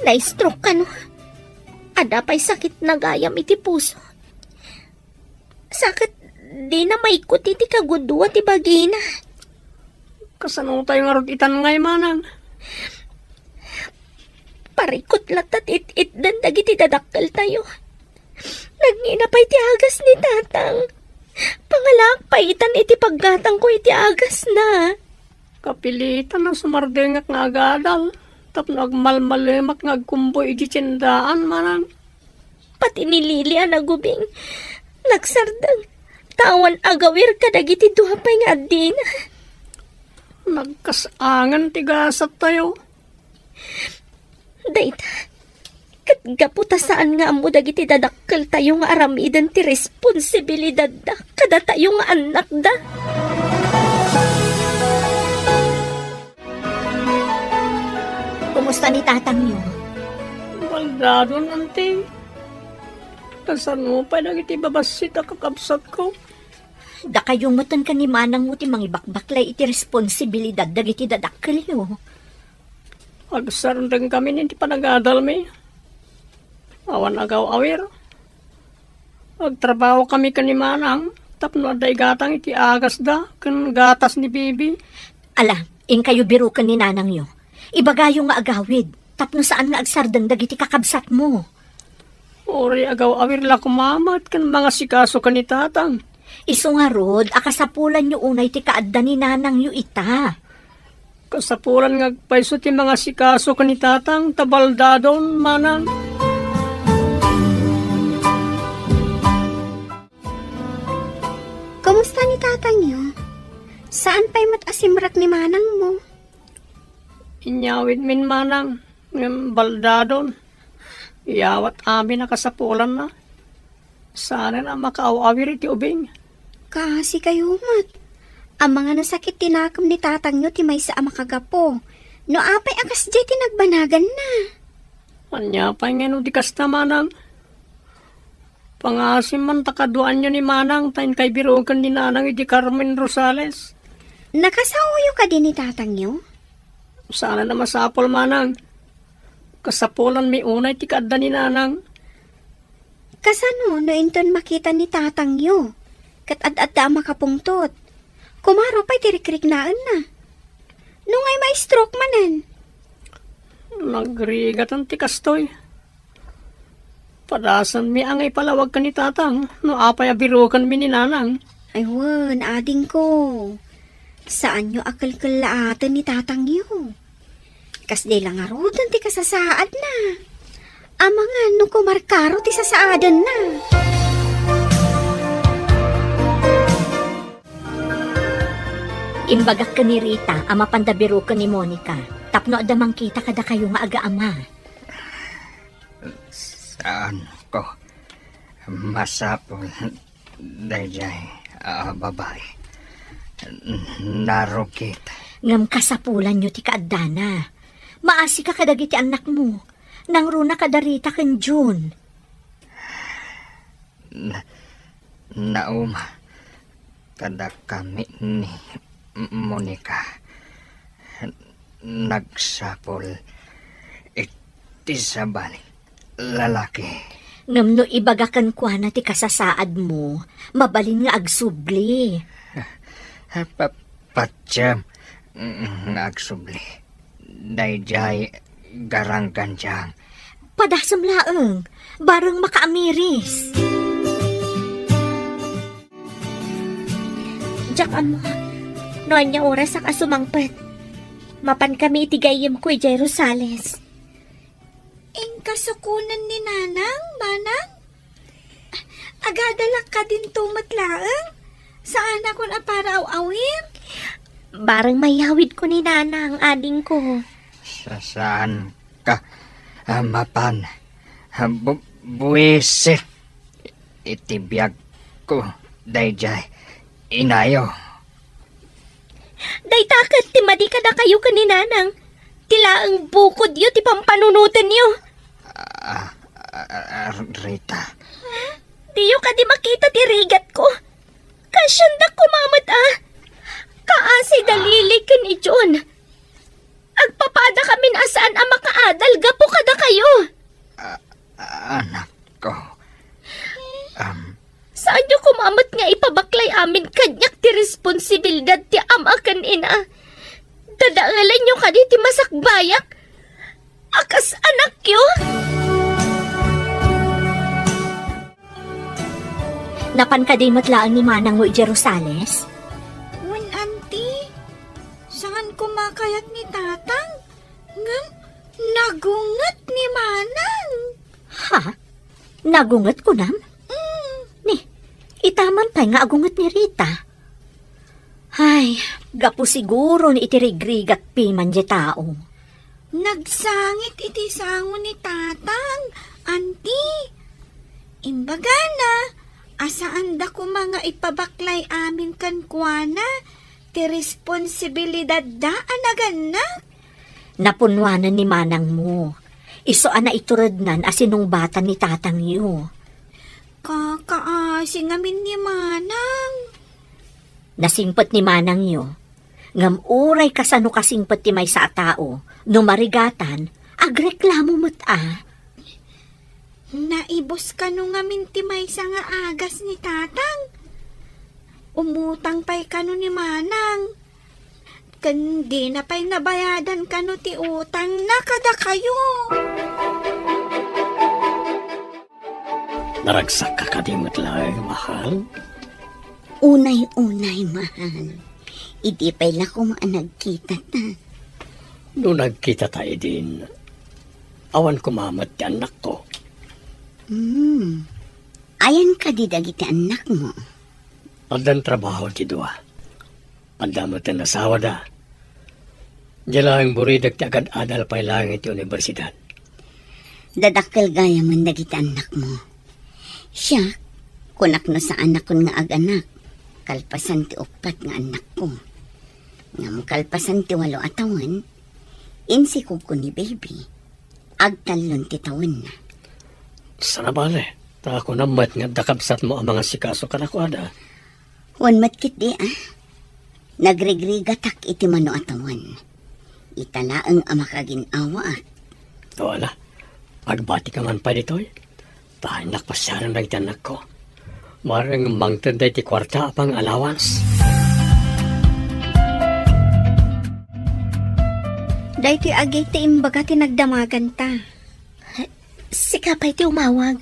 Na-stroke kano? Adda pay sakitna gayam iti puso. Sa ket dina maikut iti kagudua ti bagina. Kasano tayo ngarud itan ngay, manang? Parikut latta ti it-itdan dagiti dadakkeltayo. Nagngina pay ti agas ni tatang. Pangalaak pay itan iti paggatangko iti agasna. Kapilitan a sumardengak nga agadal tapno agmalmalemak nga agkumboy iti tiendaan, manang. Pati ni Lily a nagubing, nagsardeng, ta awan agawir kadagiti dua pay nga addina. Nagkas-angen ti gasattayo. Dayta, ket gapu ta saan nga ammo dagiti dadakkeltayo nga aramiden ti responsibilidadda kadatayo nga annakda. Kumusta ni tatangyo? Baldadon, anti. Kasano pay dagiti babassit a kakabsatko? Dakayo metten ken ni manangmo ti mangibakbaklay iti responsibilidad dagiti dadakkelyo. Agsardengkami iti panagadalmi. Awan agaw-awir. Agtrabahokami ken ni manang tapno adda igatang iti agasda ken gatas ni bibi. Ala, inkayo biroken ni nanangyo. Ibagayo nga agawid tapno saan nga agsardeng dagiti kakabsatmo. Uray agaw-awir la koma met ken mangasikaso ken ni tatang. Isu ngarud a kasapulanyo unay ti kaadda ni nanangyo ita. Kasapulan nga agpayso ti mangasikaso ken ni tatang ta baldadon, manang. Kumusta ni tatangyo? Saan pay met a simrek ni manangmo? Inyawidmin manang, ngem baldadon. Iyawat amin a kasapulanna. Saanen a makaaw-awir iti ubing. Kaasi kayo met. Amangan a sakit ti nakem ni tatangyo ti maysa a makagapu. No apay a kasdiay ti nagbanaganna? Ania pay ngeno ti kasta, manang? Pangasim man ta kaduaanyo ni manang ta inkay biroken ni nanang iti Carmen Rosales. Nakasaoyo kadi ni tatangyo? Saanen a masapul, manang. Kasapulanmi unay ti kaadda ni nanang. Kasano no inton makita ni tatangyo ket ad-adda a makapungtot? Kumaro pay ti rikriknaenna. No ngay ma-stroke manen? Nagrigatan ti kastoy. Padasanmi a nga ipalawag ken ni tatang no apay a birokenmi ni nanang. Ay wen, adingko. Saanyo a kelkellaaten ni tatangyo. Kasdiay la ngaruden ti kasasaadna. Amangan no kumarkaro ti sasaadenna. Imbagak ken ni Rita a mapanda biroken ni Monica tapno adda mangkita kadakayo nga agaama. Saanko masapul daydiay a babai. Narugit. Ngem kasapulanyo ti kaaddana. Maasika kadagiti annakmo. Nangruna kada Rita ken Jun. Na, nauma kadakami ni Monica. Nagsapul iti sabali lalaki. Ngem no ibaga kenkuana ti kasasaadmo, mabalin nga agsubli. Pa-, patiem nga agsubli. Daydiay garanggandiang. Padasem laeng, bareng makaamiris. Diak ammo no ania orasak a sumangpet. Mapan kami iti gayyemko idiay Rosales. Inkasukonen ni Nanang, Manang? Agadalak kadinto met laeng? Saanakon a para aw-awir? Bareng mayawidko ni Nanang, adingko. Sa-, saanka a mapan bu-, buisit iti biagko daydiay inayo. Dayta ket ti madi kadakayo ken ni Nanang. Ti laeng bukodyo ti pampanunotenyo. Ah, ah, ah, Rita. Diyo kadi makita ti rigatko? Kaasiandak koma met a. Kaasi da Lily ken ni Jun. Agpapada kamin a saan a makaadal gapu kadakayo. Ah, anakko. Am. Saanyo koma met nga ipabaklay amin kaniak ti responsibilidad ti ama ken ina. Dadaelenyo kadi ti masakbayak a kas anakyo? Napan kadi met laeng ni manangmo idiay Rosales? Wen, Auntie. Saan koma kayat ni Tatang? Ngem nagunget ni Manang. Ha? Nagunget kunam? Mm. Ni, itaman pay nga agunget ni Rita. Ay, gapu siguron iti rigrigat piman diay tao. Nagsangit iti sango ni Tatang, Auntie. Imbagana a saanda koma nga ipabaklay amin kenkuana ti responsibilidadda a nagannak. Napunnoanan ni manangmo. Isu a naiturednan a sinungbatan ni tatangyo. Kakaasi ngamin ni Manang. Nasingpet ni manangyo. Ngem uray kasano kasingpet ti maysa a tao, no marigatan, agreklamo met a. Naibus kano ngamin ti maysa nga agas ni Tatang? Umutang pay kano ni Manang? Ken dina pay nabayadan kano ti utangna kadakayo? Naragsak ka kadi met laeng, mahal? Unay-unay, mahal. Idi pay la koma a nagkitata. No nagkitata idin, awan koma met ti annakko. Hmm. Ayan kadi dagiti annakmo? Addan trabaho ti dua. Adda met ti asawada. Diay laeng buridek ti agad-adal pay laeng iti universidad. Dadakkel gayamen dagiti annakmo. Siak, kunak no saanakon nga aganak, kalpasan ti uppat nga annakko. Ngem kalpasan ti walo a tawen, insikogko ni baby. Agtallon ti tawenna. Saan a bale, ta kunam met nga adda kabsatmo a mangasikaso kadakuada. Wen met ketdi, a. Nagrigrigatak iti mano a tawen. Ita laeng a makagin-awaak. O, ala, agbatika man pay ditoy. Ta innak pasiaren dagiti annakko. Maring mangted daytoy kuarta a pang-allowance. Daytoy a gate ti imbaga ti nagdamaganta. Sika pay ti umawag.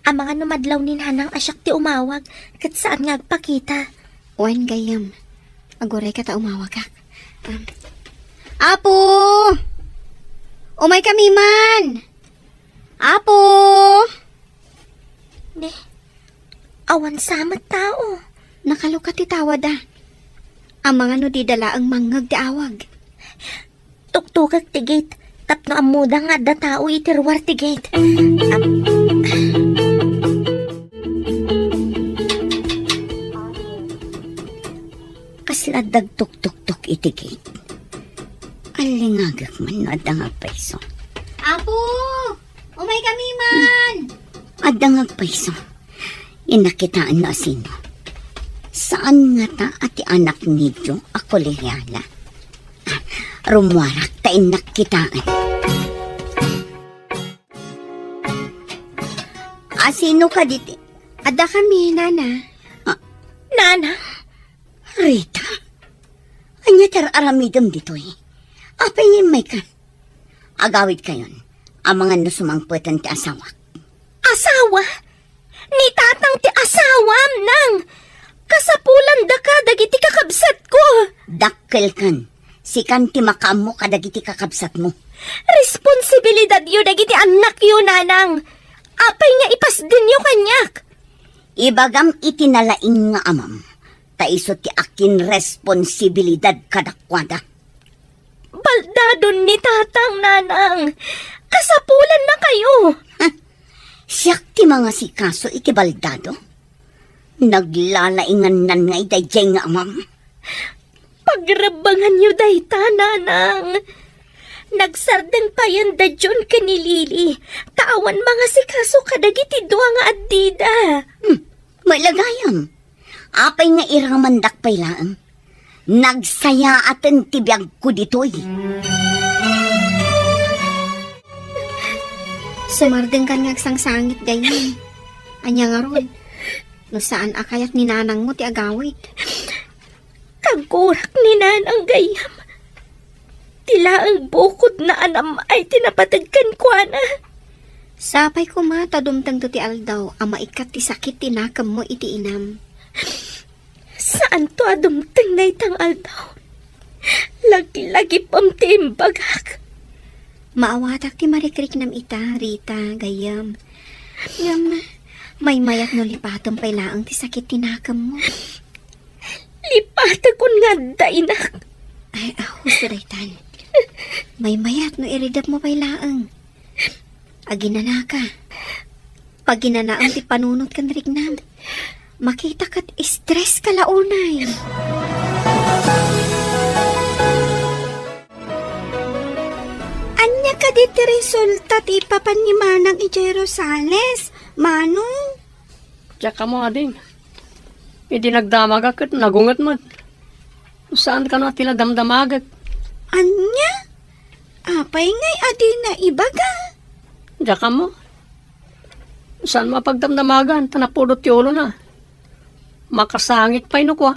Amangan no madlaw ni Nanang a siak ti umawag, ket saan nga agpakita. Wen, gayyem. Agurayka ta umawagak. Um, Apo! Umaykami man! Apo! Ne, awan sa met tao. Nakalukat ti tawada. Amangan no dida laeng mangngeg ti awag. Tuktukek ti gate tapno ammoda nga adda tao iti ruar ti gate. Am-, Kasla adda agtuktuktok iti gate. Allingagek man no adda nga agpayso. Apo! Umaykami man! Adda nga agpayso. Innak kitaen no asino. Saan ngata a ti anak ni Joe a kolehiala. Rummuarak ta innak kitaen. Asino kadi ti? Adda kami, Nana. Ah. Nana? Rita? Ania ti ar-aramidem ditoy? Apay nga immayka? Agawidkayon, amangan no sumangpeten ti asawak. Asawa? Ni tatang ti asawam, nang! Kasapulandaka dagiti kakabsatko! Dakkelkan, sikan ti makaammo kadagiti kakabsatmo. Responsibilidadyo dagiti annakyo, nanang! Apay nga ipasdenyo kaniak? Ibagam iti nalaing nga amam, ta isu ti akinresponsibilidad kadakuada. Baldadon ni tatang, nanang. Kasapulannakayo. Huh? Siak ti mangasikaso iti baldado? Naglalaingannan ngay daydiay nga amam. Pagrebbenganyo dayta, nanang. Nagsardeng payen da John ken ni Lily, ta awan mangasikaso kadagiti dua nga addida. Hmm, mailagayam. Apay nga iramandak pay laeng? Nagsayaaten ti biagko ditoy. Sumardengkan nga agsangsangit, gayyem. Ania ngarud? No saan a kayat ni nanangmo ti agawid. Kagurak ni nanang, gayyem. Ti laeng bukodna a nam-ay ti napateg kenkuana. Sapay koma ta dumtengto ti aldaw a maikkat ti sakit ti nakemmo iti inam. Saanto a dumteng dayta nga aldaw. Laglagipem ti imbagak. Maawatak ti marikriknam ita, Rita, gayyem. Ngem, maymayat no lipatem pay laeng ti sakit ti nakemmo. Lipatekon nga adda inak. Ay, ah, husto daytan. Maymayat no iridepmo pay laeng. Aginanaka. Paginanaem ti panunot ken riknam. Makita ket stress ka la unay. Ania kadi ti resulta ti ipapan ni Manang idiay Rosales, Manong? Diak ammo, ading. Idi nagdamagak ket nagunget met. Saan kano a ti la damdamagek? Ania? Apay ngay a dina ibaga? Diak ammo. Saan mapagdamdamagan ta napudot ti ulona. Makasangit pay no kua.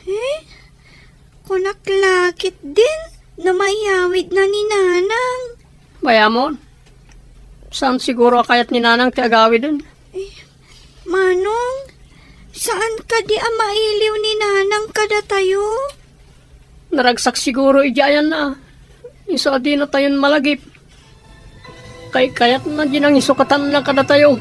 Eh? Kunak la ketdin no maiyawidna ni Nanang. Bayamon, saan siguro a kayat ni Nanang ti agawiden? Eh, Manong, saan kadi a mailiw ni Nanang kadatayo? Naragsak siguro idiay ayanna. Isu a dinatayon malagip. Kaykayatna di nangisokatanna kadatayo.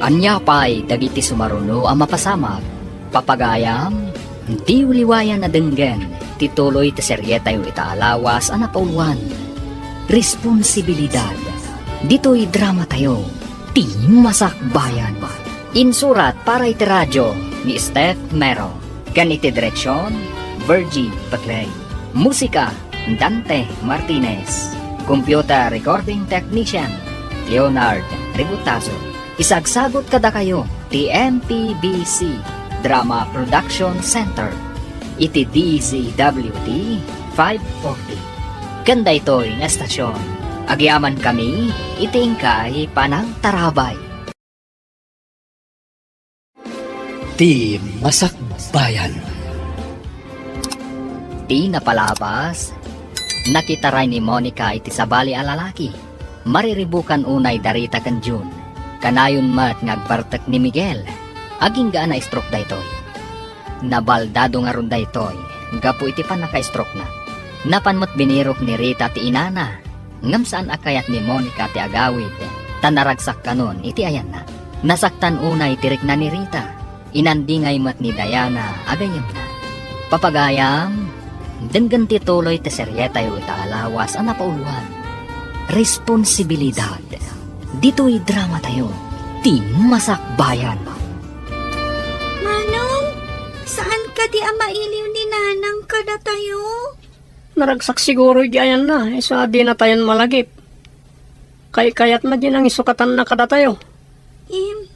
Ania pay dagiti sumaruno a mapasamak? Papagayam, diyo liwayan a denggen ti tuloy ti serietayo ita a lawas a napauluan, Responsibilidad. Ditoy dramatayo, Ti Masakbayan. Insurat para iti radio ni Steph Mero. Ken iti direksion, Virgie Paclay. Musika, Dante Martinez. Computer recording technician, Leonard Ributazo. Isagsagut kadakayo ti M P B C Drama Production Center iti D Z W T five forty. Ken daytoy nga estasion, agyamankami iti inkay panangtarabay. Ti Masakbayan. Ti napalabas, nakitaray ni Monica iti sabali a lalaki. Mariribukan unay da Rita ken Jun. Kanayon met nga agbartek ni Miguel. Agingga a na-stroke daytoy. Nabaldado ngarud daytoy gapu iti pannaka-stroke-na. Napan met binirok ni Rita ti inana, ngem saan a kayat ni Monica ti agawid, ta naragsak kanon iti ayanna. Nasaktan unay ti rikna ni Rita. Inandingay met ni Diana a gayyemna. Papagayam, denggen ti tuloy ti serietayo ita a lawas a napauluan, Responsibilidad. Ditoy dramatayo, Ti Masakbayan. Manong, saan kadi a mailiw ni Nanang kadatayo? Naragsak siguro iti ayanna, isu a dinatayon malagip. Kaykayatna di nangisukatanna kadatayo. Im,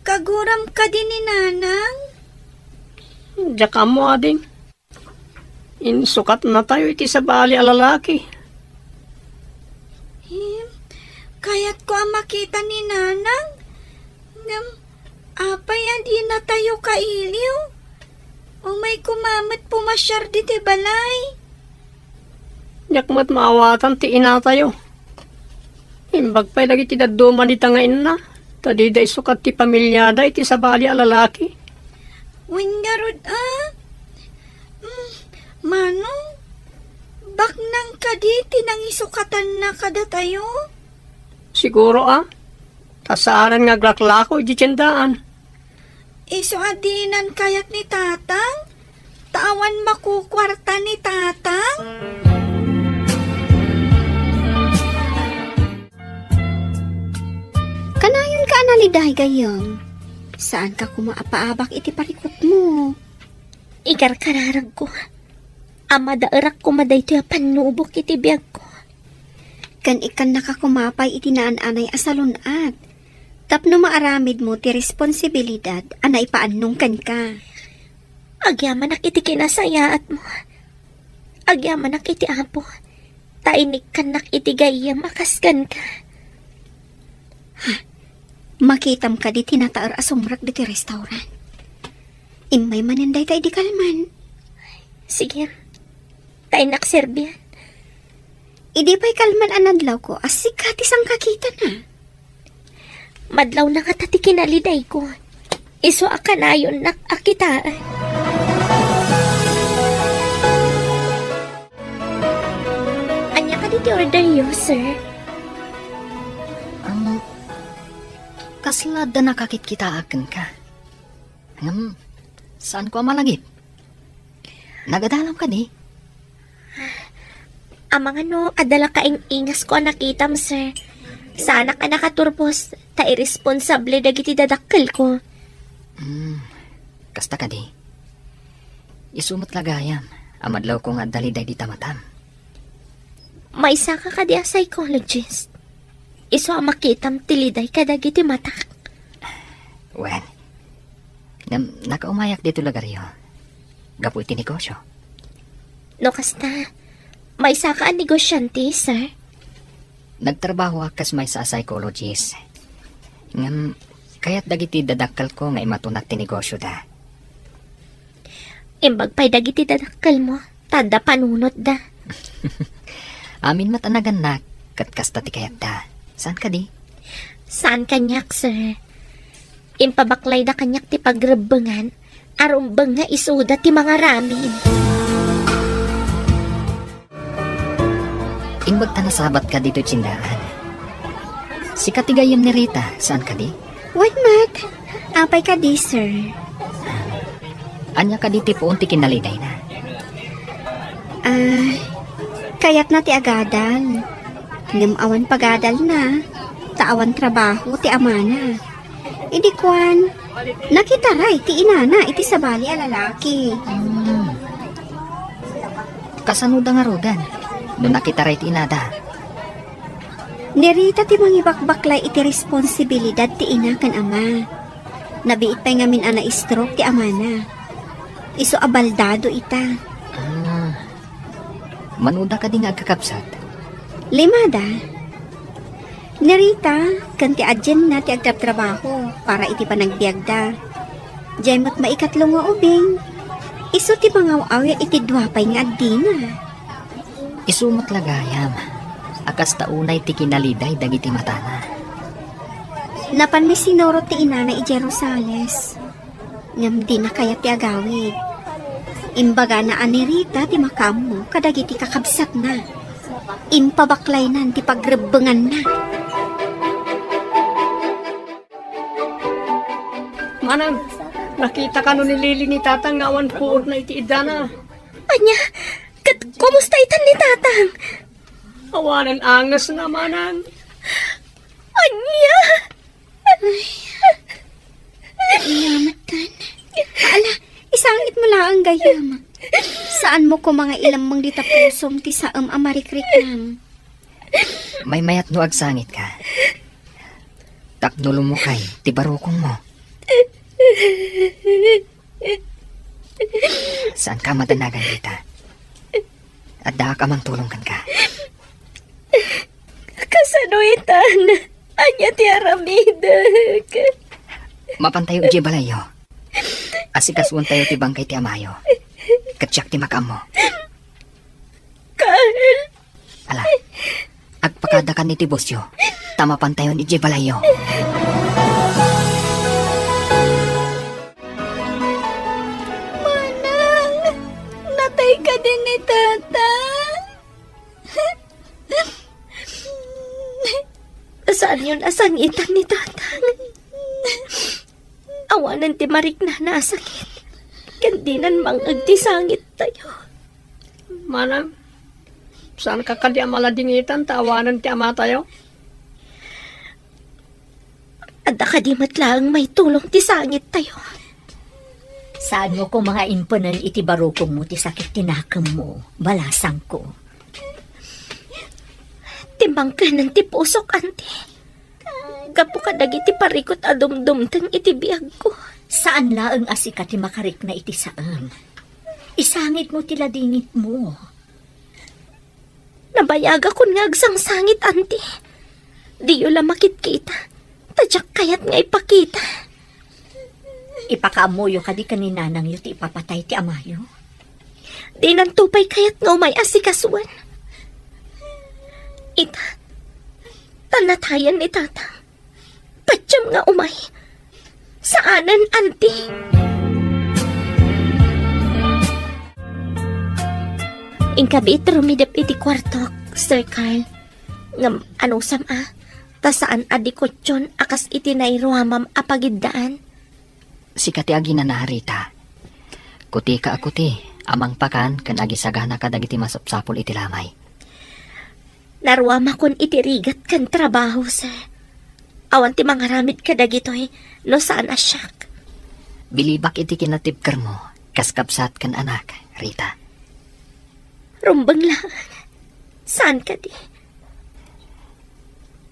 kaguram kadi ni Nanang? Diak ammo, ading. Insukatnatayo iti sabali a lalaki. Im, kayatko a makita ni Nanang. Ngem, apay a dinatayo kailiw? Umay koma met pumasiar ditoy balay. Diak met maawatan ti inatayo. Imbag pay dagiti dadduma dita nga inna, ta dida isukat ti pamiliada iti sabali a lalaki. Wen ngarud a? Mm, Manong, baknang kadi ti nangisukatanna kadatayo? Siguro a, ta saanen nga aglaklako iti tiendaan. Isu a dinan kayat ni Tatang? Ta awan makukuarta ni Tatang? Kanayonka a naliday, gayyem. Saanka koma a paabak iti parikutmo. Ikarkararagko a madaerak koma daytoy a pannubok iti biagko. Ken ikkannaka koma pay iti naan-anay a salun-at tapno maaramidmo ti responsibilidad a naipaannong kenka. Agyamanak iti kinasayaatmo. Agyamanak iti Apo, ta inikkannak iti gayyem a kas kenka. Ha? Makitam kadi ti nataer a sumrek ditoy restaurant? Immay manen dayta idi kalman. Sige, ta innak serbian. Idi pay kalman a nadlawko a sika ti sangkakitana. Madlawna ngata ti kinalidayko. Isu a kanayonnak a kitaen. Ania kadi ti orderyo, sir? Um, kasla adda nakakitkitaak kenka. Ngem, saanko a malagip. Nagadalam kadi? Amangan no adda la kaing-ingasko a nakitam, sir. Saanak a nakaturpos ta irresponsable dagiti dadakkelko. Hmm, kasta kadi. Isu met la gayam a madlawko nga adda liday dita matam. Maysaka kadi a psychologist? Isu a makitam ti liday kadagiti matak. Wen, ngem nakaumayak ditoy lugaryo gapu iti negosio. No kasta, maysaka a negosyante, sir? Nagtrabahoak kas maysa a psychologist. Ngem, kayat dagiti dadakkelko nga imatunak ti negosioda. Imbag pay dagiti dadakkelmo, ta adda panunotda. Amin met a nagannak, ket kasta ti kayatda. Saan kadi? Saan kaniak, sir. Impabaklayda kaniak ti pagrebbengan a rumbeng nga isuda ti mangaramid. Imbag ta nasabatka ditoy tiendaan. Sika ti gayyem ni Rita, saan kadi? Wen met, apay kadi, sir? Ania kadi ti puon ti kinalidayna? Ah, kayatna ti agadal. Ngem awan pagadalna, ta awan trabaho ti amana. Idi kuan, nakitaray ti inana iti sabali a lalaki. Hmm. Kasanoda ngaruden no nakitaray ti inada? Ni Rita ti mangibakbaklay iti responsibilidad ti ina ken ama. Nabiit pay ngamin a na-stroke ti amana. Isu a baldado ita. Ah, manoda kadi nga agkakabsat? Limada. Ni Rita ken ti adienna ti agtrabtrabaho para iti panagbiagda. Diay met maikatlo nga ubing, isu ti mangaw-awir iti dua pay nga addina. Isu met la gayam a kasta unay ti kinaliday dagiti matana. Napanmi sinurot ti inana idiay Rosales, ngem dina kayat ti agawid. Imbagana a ni Rita ti makaammo kadagiti kakabsatna. Impabaklaynan ti pagrebbenganna. Manang, nakita kano ni Lily ni Tatang nga awan puodna iti iddana? Ania? Ket kumusta itan ni Tatang? Awanen angesna, Manang. Ania? Ay, ania met kan? Ala, isangit mo laeng gayam. Saan mo koma nga ilemmeng dita pusom ti saem a marikriknam? Maymayat no agsangitka. Tapno lumukay ti barukongmo. Saanka a madanagan dita. Addaak a mangtulong kenka. Kasano itan? Ania ti aramidek? Mapantayo idiay balayyo. Asikasuentayo ti bangkay ti amayo. Ket siak ti makaammo. Carl! Ala, agpakadakan iti busyo, ta mapantayon idiay balayyo. Manang, natay kadi ni Tatang? Saanyon a sangitan ni Tatang. Awanen ti mariknana a sakit, ken dinan mang-eg ti sangittayo. Manang, saanka kadi a maladingitan ta awanen ti amatayo? Adda kadi met laeng maitulong ti sangittayo? Saanmo koma nga impenen iti barukongmo ti sakit ti nakemmo, balasangko. Timmangkenen ti pusok, anti. Gapu kadagiti parikut a dumdumteng iti biagko. Saan laeng a sika ti makarikna iti saem. Isangitmo ti ladingitmo. Nabayagakon nga agsangsangit, anti. Diyo la makitkita, ta diak kayat nga ipakita. Ipakaammoyo kadi ken ni nanangyo ti ipapatay ti amayo? Dinanto pay kayat nga umay asikasuen. Ita, ta natayen ni Tatang. Patiem nga umay. Saanen, anti. Inka biit rumidep iti kuartok, Sir Carl. Ngem anusam a, ta saan a dikutyon a kas iti nairuamam a pagiddaan. Sika ti aginana, Rita. Kutika a kuti a mangpakan ken agisagana kadagiti masapsapul iti lamay. Naruamakon iti rigat ken trabaho, sir. Awan ti mangaramid kadagitoy no saan a siak. Bilibak iti kinatibkermo kas kabsat ken anak, Rita. Rumbeng laeng. Saan kadi?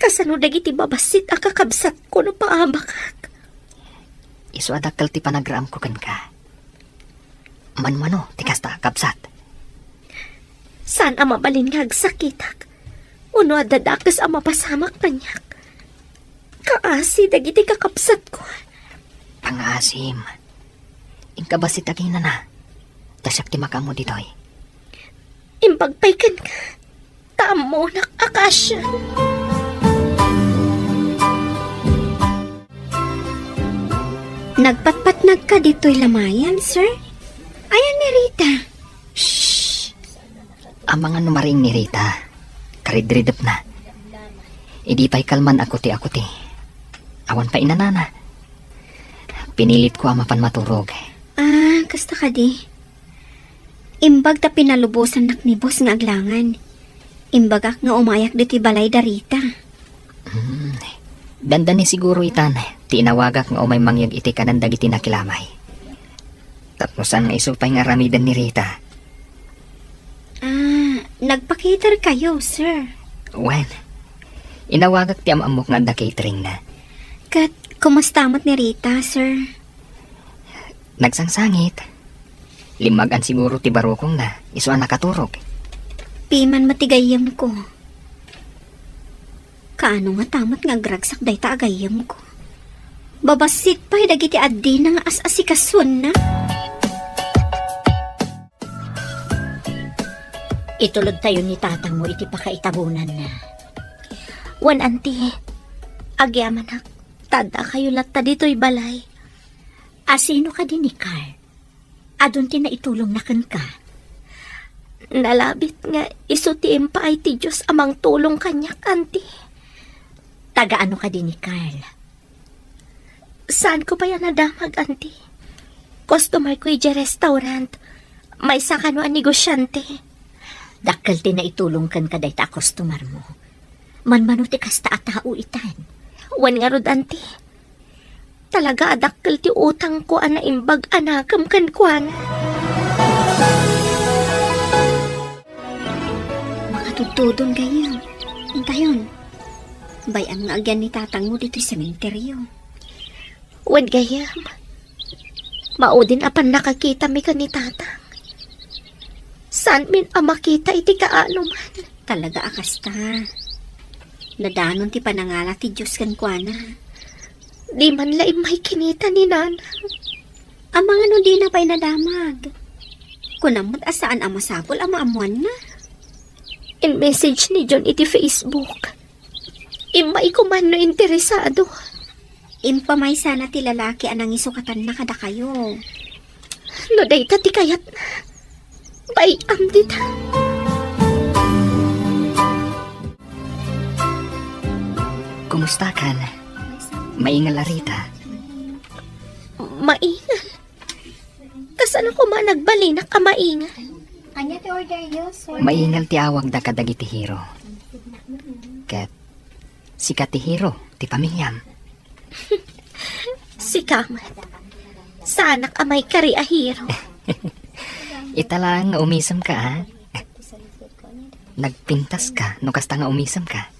Kasano dagiti babassit a kakabsatko no paabakak? Isu a dakkel ti panagraamko kenka. Manmano ti kasta a kabsat? Saan a mabalin nga agsakitak, wenno adda dakes a mapasamak kaniak. Kaasi dagiti kakabsatko. Pangaasim. Inka bassit aginana. Ta siak ti makaammo ditoy. Imbag pay kenka, ta ammonak a kaasian. Nagpatpatnagka ditoy lamayan, sir? Ayan ni Rita. Shh! Amangan no mariing ni Rita. Karidridepna. Idi pay kalman a kuti a kuti. Awan pay inanana. Pinilitko a mapan maturog. Ah, kasta kadi. Imbag ta pinalubosannak ni boss nga aglangan. Imbagak nga umayak ditoy balay da Rita. Hmm. Dandani siguro itan ti inawagak nga umay mangyeg iti kanan dagiti nakilamay. Tapno saan nga isu pay nga aramiden ni Rita. Ah, nagpa-cater kayo, sir? Wen, inawagak ti am-ammok nga adda cateringna. Ket kumusta met ni Rita, sir? Nagsangsangit. Limmagan siguro ti barukongna, isu a nakaturog. Piman met ti gayyemko. Kaano ngata met nga agragsak dayta a gayyemko? Babassit pay dagiti addina nga as-asikasuenna. Itulodtayo ni tatangmo iti pakaitabonanna. Wen, anti, agyamanak, ta addakayo latta ditoy balay. Asino kadi ni Carl? Adun ti naitulongna kenka? Nalabit nga isu ti impaay ti Dios a mangtulong kaniak, anti. Taga ano kadi ni Carl? Saanko pay a nadamag, anti. Customer ko idiay restaurant. Maysa kano a negosyante. Dakkel ti naitulong kenka dayta a customer mo. Manmano ti kasta a tao itan? Wen ngarud, anti. Talaga a dakkel ti utangko a naimbag a nakem kenkuana. Makatudtudon gayyem. Intayon. Bay-am nga agyan ni tatangmo ditoy sementeryo. Wen gayyem. Maudin a pannakakitami ken ni tatang. Saanmin a makita iti kaanoman. Talaga a kasta. Nadanon ti panangala ti Dios kenkuana. Di man la immay kinita ni nanang. Amangan no dina pay nadamag. Kunam met a saan a masapul a maammoanna. In-message ni John iti Facebook. Immay ko man no interesado. Impamaysana ti lalaki a nangisukatanna kadakayo. No dayta ti kayatna, bay-am dita. Kumustakan? Maingal a Rita? Maingal? Kasano koma nagbalinak a maingal? Ania ti order yo, sir? Maingal ti awagda kadagiti hero. Ket sika ti hero ti pamiliam. Sika met. Saanak a maikari a hero. Ita laeng nga umisemka, a? Nagpintaska no kasta nga umisemka.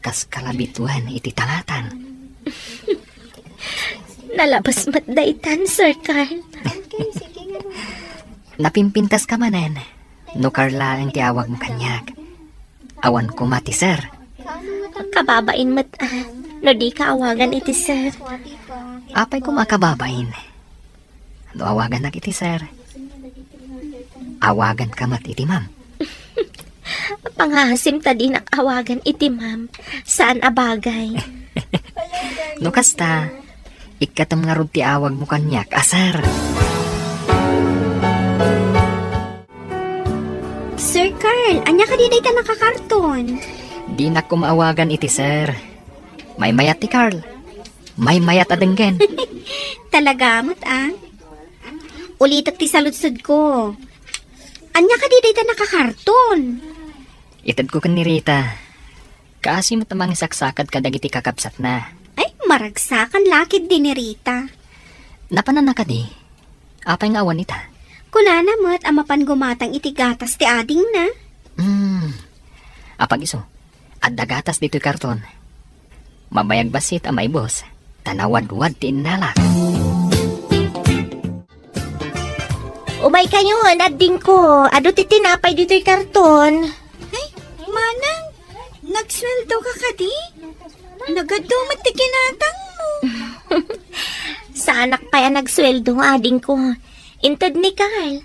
Kas kalabituen iti talatang. Nalabes met daytan, Sir Carl. Napimpintaska manen no Carl laeng ti awagmo kaniak. Awan koma ti sir. Kababain met, a, no dika awagan iti sir. Apay koma a kababain? No awaganak iti sir, awaganka met iti ma'am. Pangaasim ta dinak awagan iti ma'am. Saan a bagay. No kasta, ikkatem ngarud ti awagmo kaniak a sir. Sir Carl, ania kadi dayta nakakarton? Dinak koma awagan iti sir. Maymayat ti Carl. Maymayat a denggen. Talaga met, a? Ulitek ti saludsodko. Ania kadi dayta nakakarton? Itedko ken ni Rita. Kaasi met a mangisaksakad kadagiti kakabsatna. Ay, maragsakan la ketdi ni Rita. Napananna kadi? Apay nga awan ita? Kunana met a mapan gumatang iti gatas ti adingna. Hmm. Apag-isu, adda gatas ditoy karton. Mabayag bassit a maibus, ta nawadwad ti innalak. Umaykayon, adingko. Adu ti tinapay ditoy karton. Ay, manang, nagsueldo ka kadi? Nagadu met ti kinatangmo. Saanak pay a nagsueldo, adingko. Inted ni Carl.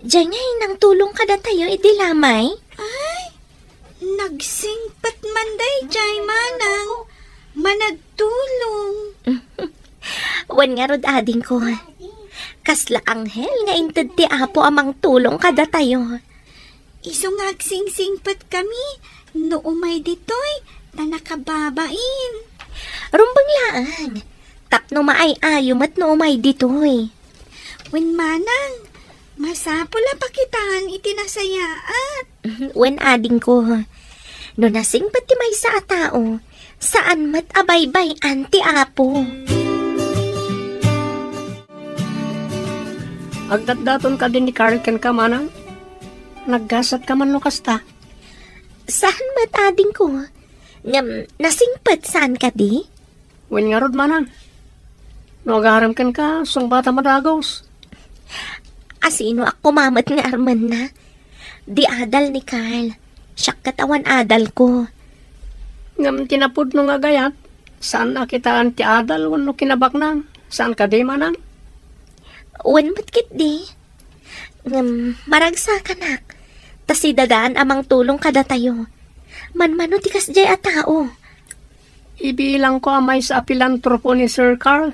Diay ngay nangtulong kadatayo idi lamay. Ay, nagsingpet man daydiay, manang. Managtulong. Wen ngarud, adingko. Kasla anghel nga inted ti Apo a mangtulong kadatayo. Isu nga agsingsingpetkami no umay ditoy ta nakababain. Rumbeng laeng. Tapno maay-ayo met no umay ditoy. Wen manang, masapul a pakitaan iti nasayaat. Wen adingko, no nasingpet ti maysa a tao, saan met a baybay-an ti Apo. Agdatdaton kadi ni Carl kenka, manang? Naggasat ka man no kasta? Saan met adingko. Ngem nasingpet saan kadi? Wen ngarud, manang. No agarem kenka, sungbatam a dagus. Asinoak koma met nga armenna? Di adal ni Carl. Siak ket awan adalko. Ngem ti napudno nga agayat, saan a kitaan ti adal wenno kinabaknang. Saan kadi, manang? Wen met ketdi. Ngem maragsakanak, ta sidadaan a mangtulong kadatayo. Manmano ti kasdiay a tao. Ibilangko a maysa a pilantropo ni Sir Carl.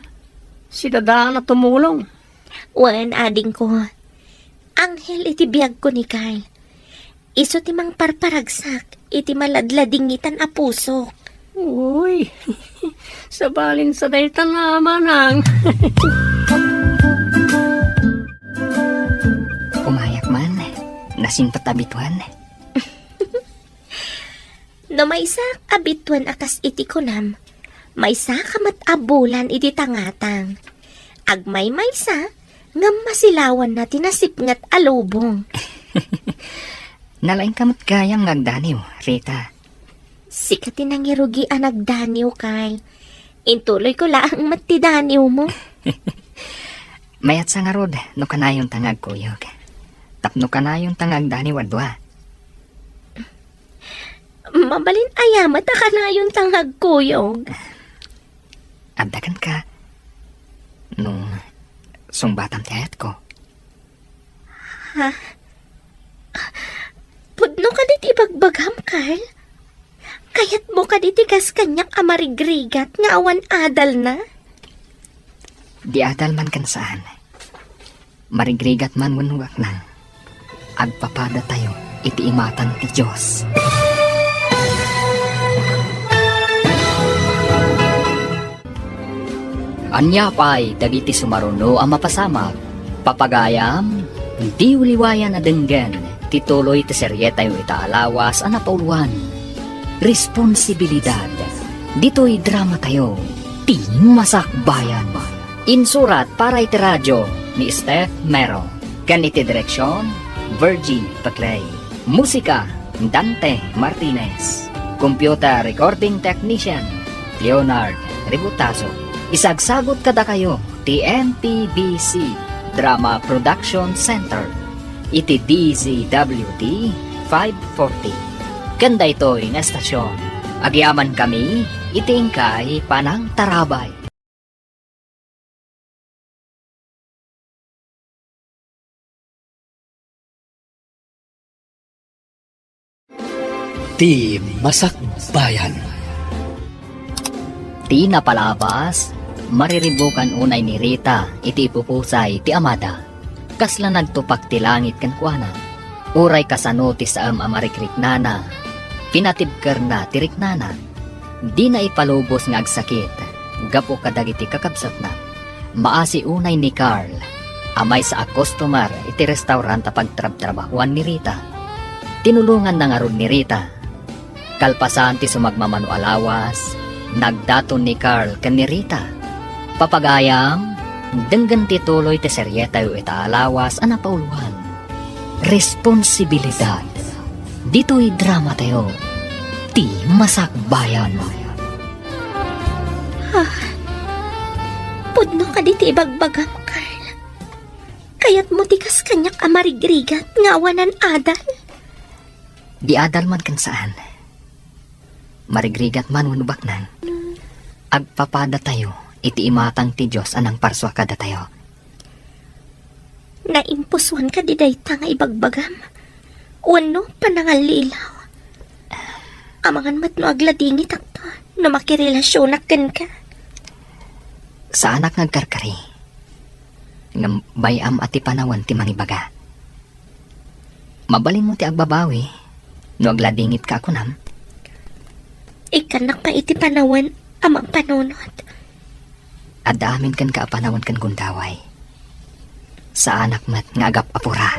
Sidadaan a tumulong. Wen, adingko. Anghel iti biagko ni Carl. Isu ti mangparparagsak iti maladladingitan a pusok. Uy, sabalin sa dayta na, manang. Umayak man, nasingpet a bituen. No maysa a bituen a kas iti kunam, maysa ka met a bulan iti tangatang. Agmaymaysa, ngem masilawanna ti nasipnget a lubong. Nalaingka met gayam nga agdaniw, Rita. Sika ti nangirugi a nagdaniw, Carl. Intuloyko laeng met ti daniwmo. Mayatsa ngarud no kanayonta nga agkuyog. Tapno kanayonta nga agdaniw a dua. Mabalin aya met a kanayonta nga agkuyog? Adda kenka, no sungbatam ti ayatko. Ha? Pudno kadi ti ibagbagam, Carl? Kayatmo kadi ti kas kaniak a marigrigat nga awan adalna? Di adal man ken saan. Marigrigat man wenno baknang, agpapadatayo iti imatang ti Dios. Ania pay dagiti sumaruno a mapasamak? Papagayam, diyo liwayan a denggen ti tuloy ti serietayo ita a lawas a napauloan. Responsibilidad. Ditoy dramatayo, ti Masakbayan. Insurat para iti radio ni Steph Mero, ken iti direksion, Virgie Paclay. Musika, Dante Martinez. Computer recording technician, Leonard Ributazo. Isagsagut kadakayo ti M P B C Drama Production Center iti D Z W T five forty. Ken daytoy nga estasion, agyamankami iti inkay panangtarabay. Ti Masakbayan. Ti napalabas, mariribukan unay ni Rita iti ipupusay ti amada. Kasla nagtupak ti langit kenkuana. Uray kasano ti saem a marikriknana, pinatibkerna ti riknana. Dina ipalubos nga agsakit gapu kadagiti kakabsatna. Maasi unay ni Carl a maysa a customer iti restaurant a pagtrabtrabahuan ni Rita. Tinulonganna ngarud ni Rita. Kalpasan ti sumagmamano a lawas, nagdaton ni Carl ken ni Rita. Papagayam, denggen ti tuloy ti serietayo ita a lawas a napauloan. Responsibilidad. Ditoy dramatayo, ti Masakbayan. Ah, pudno kadi ti ibagbagam, Carl? Kayatmo ti kas kaniak a marigrigat nga awanan adal? Di adal man ken saan. Marigrigat man wenno baknang, agpapadatayo iti imatang ti Dios a nangparsua kadatayo. Naimpusuan kadi dayta nga ibagbagam? Wenno panangallilaw? Amangan met no agladingitakto no makirelasionak kenka. Saanak nga agkarkari. Ngem bay-am a ti panawen ti mangibaga. Mabalinmo ti agbabawi no agladingitka a kunam. Ikkannak pay iti panawen a mangpanunot. Adda amin kenka a panawen ken gundaway. Saanak met nga agap-apura.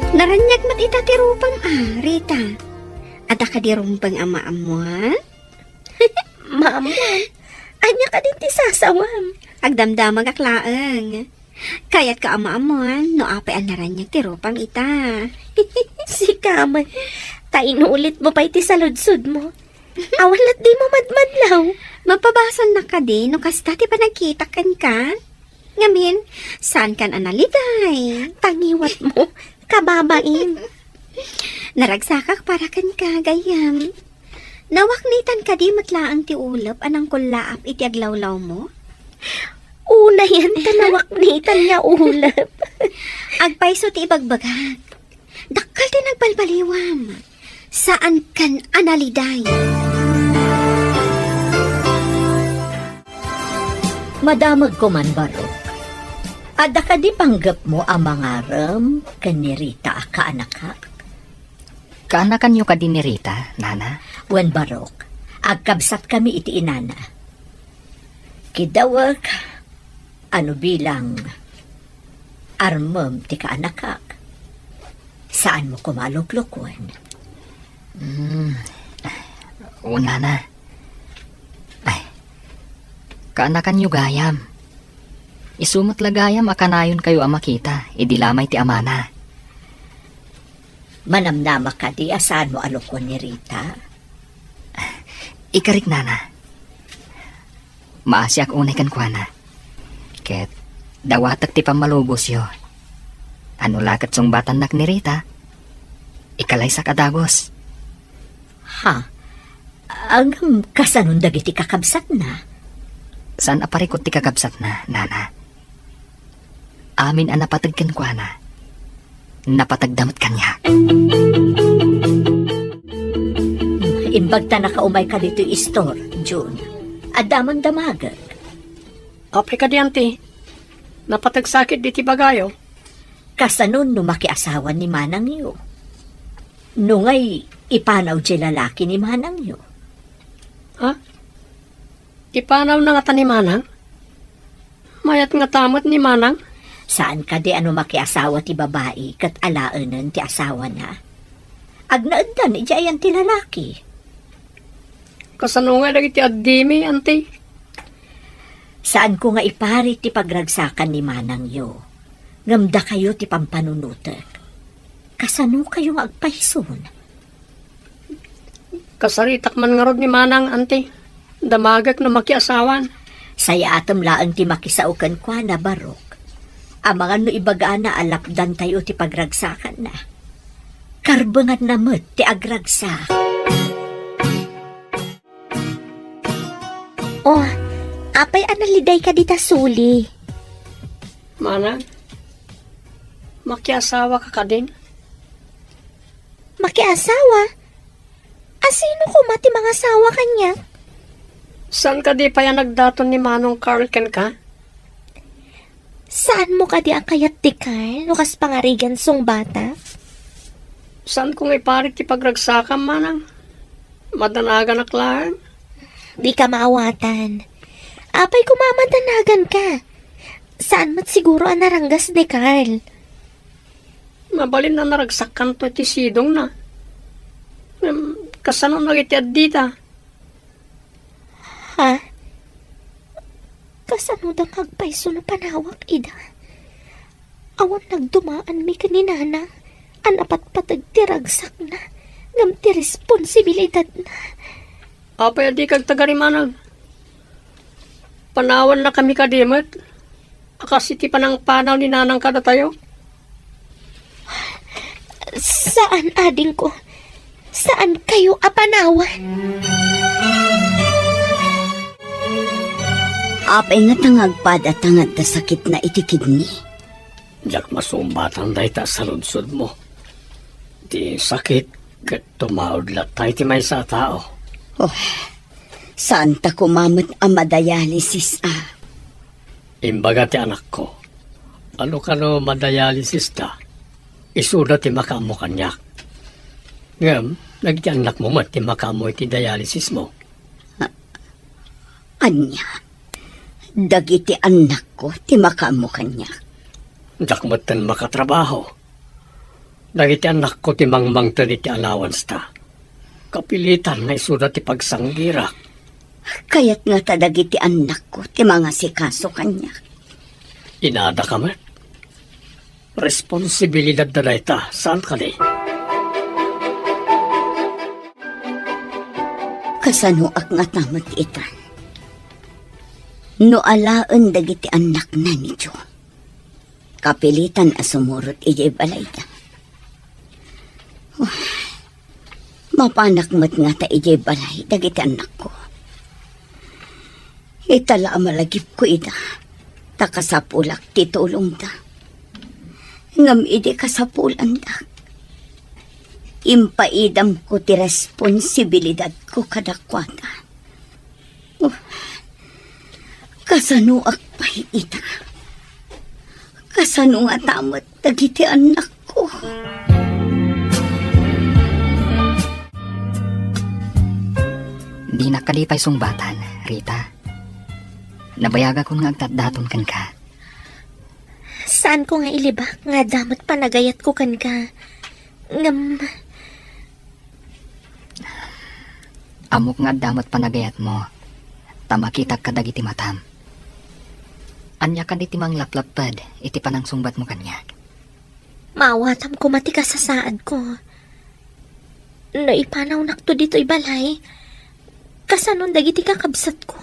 Naraniag met ita ti rupam, a, Rita. Adda kadi rumbeng a maammuan? Maammuan? Ania kadi ti sasawam? Agdamdamagak laeng. Kayatka a maammuan no apay a naraniag ti rupam ita. Sika man, ta inulitmo pay ti saludsodmo. Awan lat dimo madmadlaw. Mapabasolnak kadi no kasta ti panagkitak kenka? Ngamin, saankan a naliday? Tangiwatmo, kababain. Naragsakak para kenka, gayyem. Nawaknitan kadi met laeng ti ulep a nangkullaap iti aglawlawmo? Unayen ta nawaknitan nga ulep. Agpayso ti ibagbagak. Dakkel ti nagbalbaliwam. Saankan a naliday. Madamagko man, Barok. Adda kadi panggepmo a mangarem ken ni Rita a kaanakak? Kaanakanyo kadi ni Rita, Nana? Wen, Barok, agkabsatkami iti inana. Kidawek, ano bilang armem ti kaanakak? Saanmo koma a luklukuen. Hmm. O, Nana. Ay. Kaanakanyo gayam. Isu met la gayam a kanayonkayo a makita idi lamay ti amana. Manamnama kadi a saanmo a lukuen ni Rita? Ikarik, Nana. Maasiak unay kenkuana. Ket dawatek ti pammalubosyo. Ano la ket sungbatannak ni Rita, ikalaysak a dagus. Ha? Ngem kasanon dagiti kakabsatna? Saan a parikut ti kakabsatna, Nana. Amin a napateg kenkuana, napategda met kaniak. Imbag ta nakaumay ka ditoy istor, June. Adda man damagek. Apay kadi, anti? Napateg sakit diti bagayo. Kasano no makiasawa ni manangyo? No ngay, ipanaw diay lalaki ni manangyo? Ha? Ipanawna ngata ni manang? Mayat ngata met ni manang? Saan kadi a no makiasawa ti babai ket alaenen ti asawana? Agnaeddan idiay ayan ti lalaki. Kasano ngay dagiti addimi, anti? Saanko nga iparit ti pagragsakan ni manangyo, ngem dakayo ti pampanunotek. Kasanokayo nga agpayson? Kasaritak man ngarud ni manang, anti. Damagek no makiasawan. Sayatem laeng ti makisao kenkuana, Barok. Amangan no ibagana a lapdantayo ti pagragsakanna. Karbenganna met ti agragsak. Oh, apay a naliday ka dita suli? Manang, makiasawa ka kadin? Makiasawa? A sino koma ti mangasawa kaniak? Saan kadi pay a nagdaton ni Manong Carl kenka? Saanmo kadi a kayat ti Carl no kas pangarigan sungbatak? Saanko nga iparit ti pagragsakam, manang. Madanaganak laeng. Dika maawatan. Apay koma a madanagan ka? Saan met siguro a naranggas ni Carl? Mabalin a naragsakkanto iti sidongna. Ngem, kasano dagiti addita? Ha? Kasanoda nga agpayso no panawak ida? Awan nagdumaanmi ken ni Nana a napatpateg ti ragsakna ngem ti responsibilidadna. Apay a dika agtagari, manang? Panawannakami kadi met a kas iti panangpanaw ni Nanang kadatayo? Saan, adingko. Saan kayo a panawan. Apay nga ta nga agpada ta nga adda sakitna iti kidney? Diak masumbatan dayta a saludsodmo. Ti sakit ket tumaud latta iti maysa a tao. Oh, saan ta koma met a madialysis, a? Imbaga ti anakko, ano kano madialysis da, isuda ti makaammo kaniak. Ngem, Dagiti annakmo met ti makaammo iti dialysismo. Ania? Dagiti annakko ti makaammo kaniak? Diak metten makatrabaho. Dagiti annakko ti mangmangted iti allowance-ta. Kapilitan nga isuda ti pagsanggirak. Kayat ngata dagiti annakko ti mangasikaso kaniak. Inadaka met. Responsibilidadda dayta, saan kadi? Kasanoak ngata met itan? No alaen dagiti annakna ni Joe, kapilitan a sumurot idiay balayda. Mapanak met ngata idiay balay dagiti annakko. Ita la a malagipko ida, ta kasapulak ti tulongda. Ngem idi kasapulandak, impaidamko ti responsibilidadko kadakuada. Oh, kasanoak pay ita? Kasano ngata met dagiti annakko? Dinak kadi pay sungbatan, Rita. Nabayagakon nga agtatdaton kenka. Saanko nga ilibak nga adda met panagayatko kenka. Ngem, ammok nga adda met panagayatmo, ta makitak kadagiti matam. Ania kadi ti manglaplapped iti panangsungbatmo kaniak? Maawatam koma ti kasasaadko. No ipanawnakto ditoy balay, kasanon dagiti kakabsatko?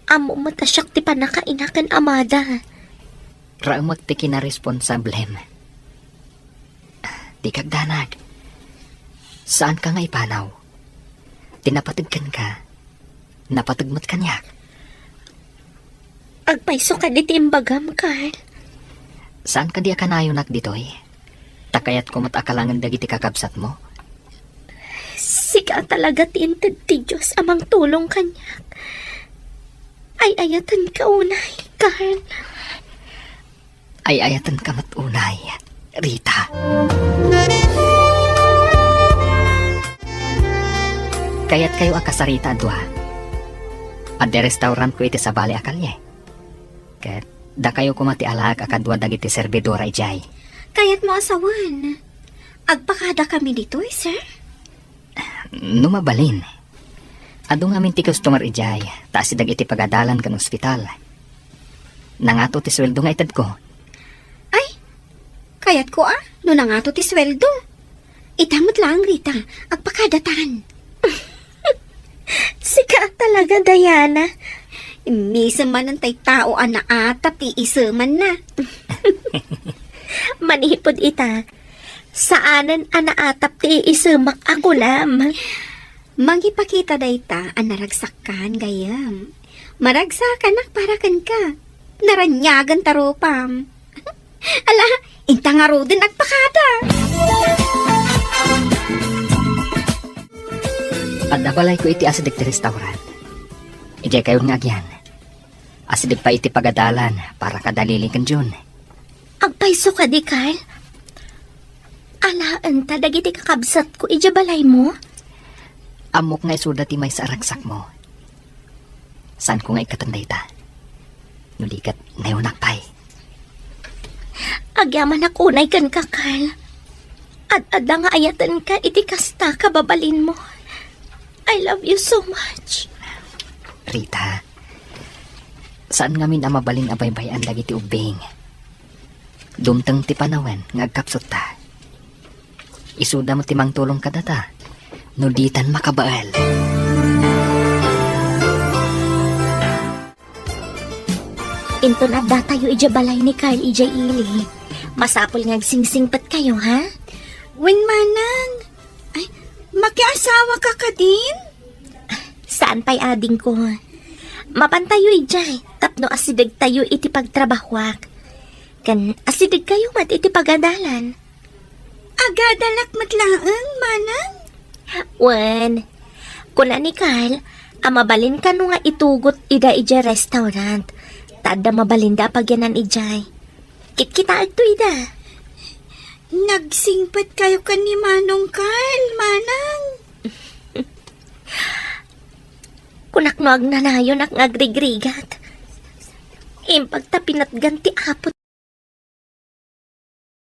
Ammom met a siak ti pannakaina ken amada. Raemek ti kinaresponsablem. Dika agdanag. Saanka nga ipanaw. Ti napateg kenka, napateg met kaniak. Agpayso kadi ti imbagam, Carl? Saan kadi a kanayonak ditoy? Ta kayatko met a kalangen dagiti kakabsatmo? Sika talaga ti inted ti Dios a mangtulong kaniak. Ay-ayatenka unay, Carl. Ay-ayatenka met unay, Rita. Kayatkayo a kasarita a dua? Adda restaurantko iti sabali a kalye. Ket dakayo koma ti alaek a kadua dagiti serbidora idiay. Kayatmo a sawen, agpakadakami ditoy, sir? No mabalin. Adu ngamin ti customer idiay, ta asideg iti pagadalan ken ospital. Nangato ti sueldo nga itedko. Ay, kayatko a, no nangato ti sueldo. Ita met laeng, Rita, agpakadatan. Sika talaga, Diana. Misem manen tay tao a naatap ti isemanna. Manipud ita, saanen a naatap ti iisemak a kunam. Mangipakita dayta a naragsakkan, gayyem. Maragsakanak para kenka. Naraniagen ta rupam. Ala, inta ngaruden agpakada. Adda balayko iti asideg ti restaurant. Idiay kayon nga agyan. Asideg pay iti pagadalan para kada Lily ken Jun. Agpayso kadi, Carl? Alaenta dagiti kakabsatko idiay balaymo? Ammok nga isuda ti maysa a ragsakmo. Saanko nga ikkaten dayta. No di ket, nayonak pay. Agyamanak unay kenka, Carl. Ad-adda nga ayatenka iti kasta kababalinmo. I love you so much. Rita, saan ngamin a mabalin a baybay-an dagiti ubbing. Dumteng ti panawen nga agkapsutta. Isuda met ti mangtulong kadata no ditan makabael. Inton addatayo idiay balay ni Carl idiay ili, masapul nga agsingsingpetkayo, ha? Wen, manang. Ay, makiasawaka kadin? Saan pay, adingko. Mapantayo idiay tapno asidegtayo iti pagtrabahoak. Ken asidegkayo met iti pagadalan. Agadalak met laeng, manang? Wen, kuna ni Carl a mabalin kano nga itugot ida idiay restaurant, ta adda mabalinda a pagyanan idiay. Kitkitaekto ida. Nagsingpetkayo ken ni Manong Carl, Manang. Kunak no agnanayonak nga agrigrigat. Imbag ta pinatgan ti Apo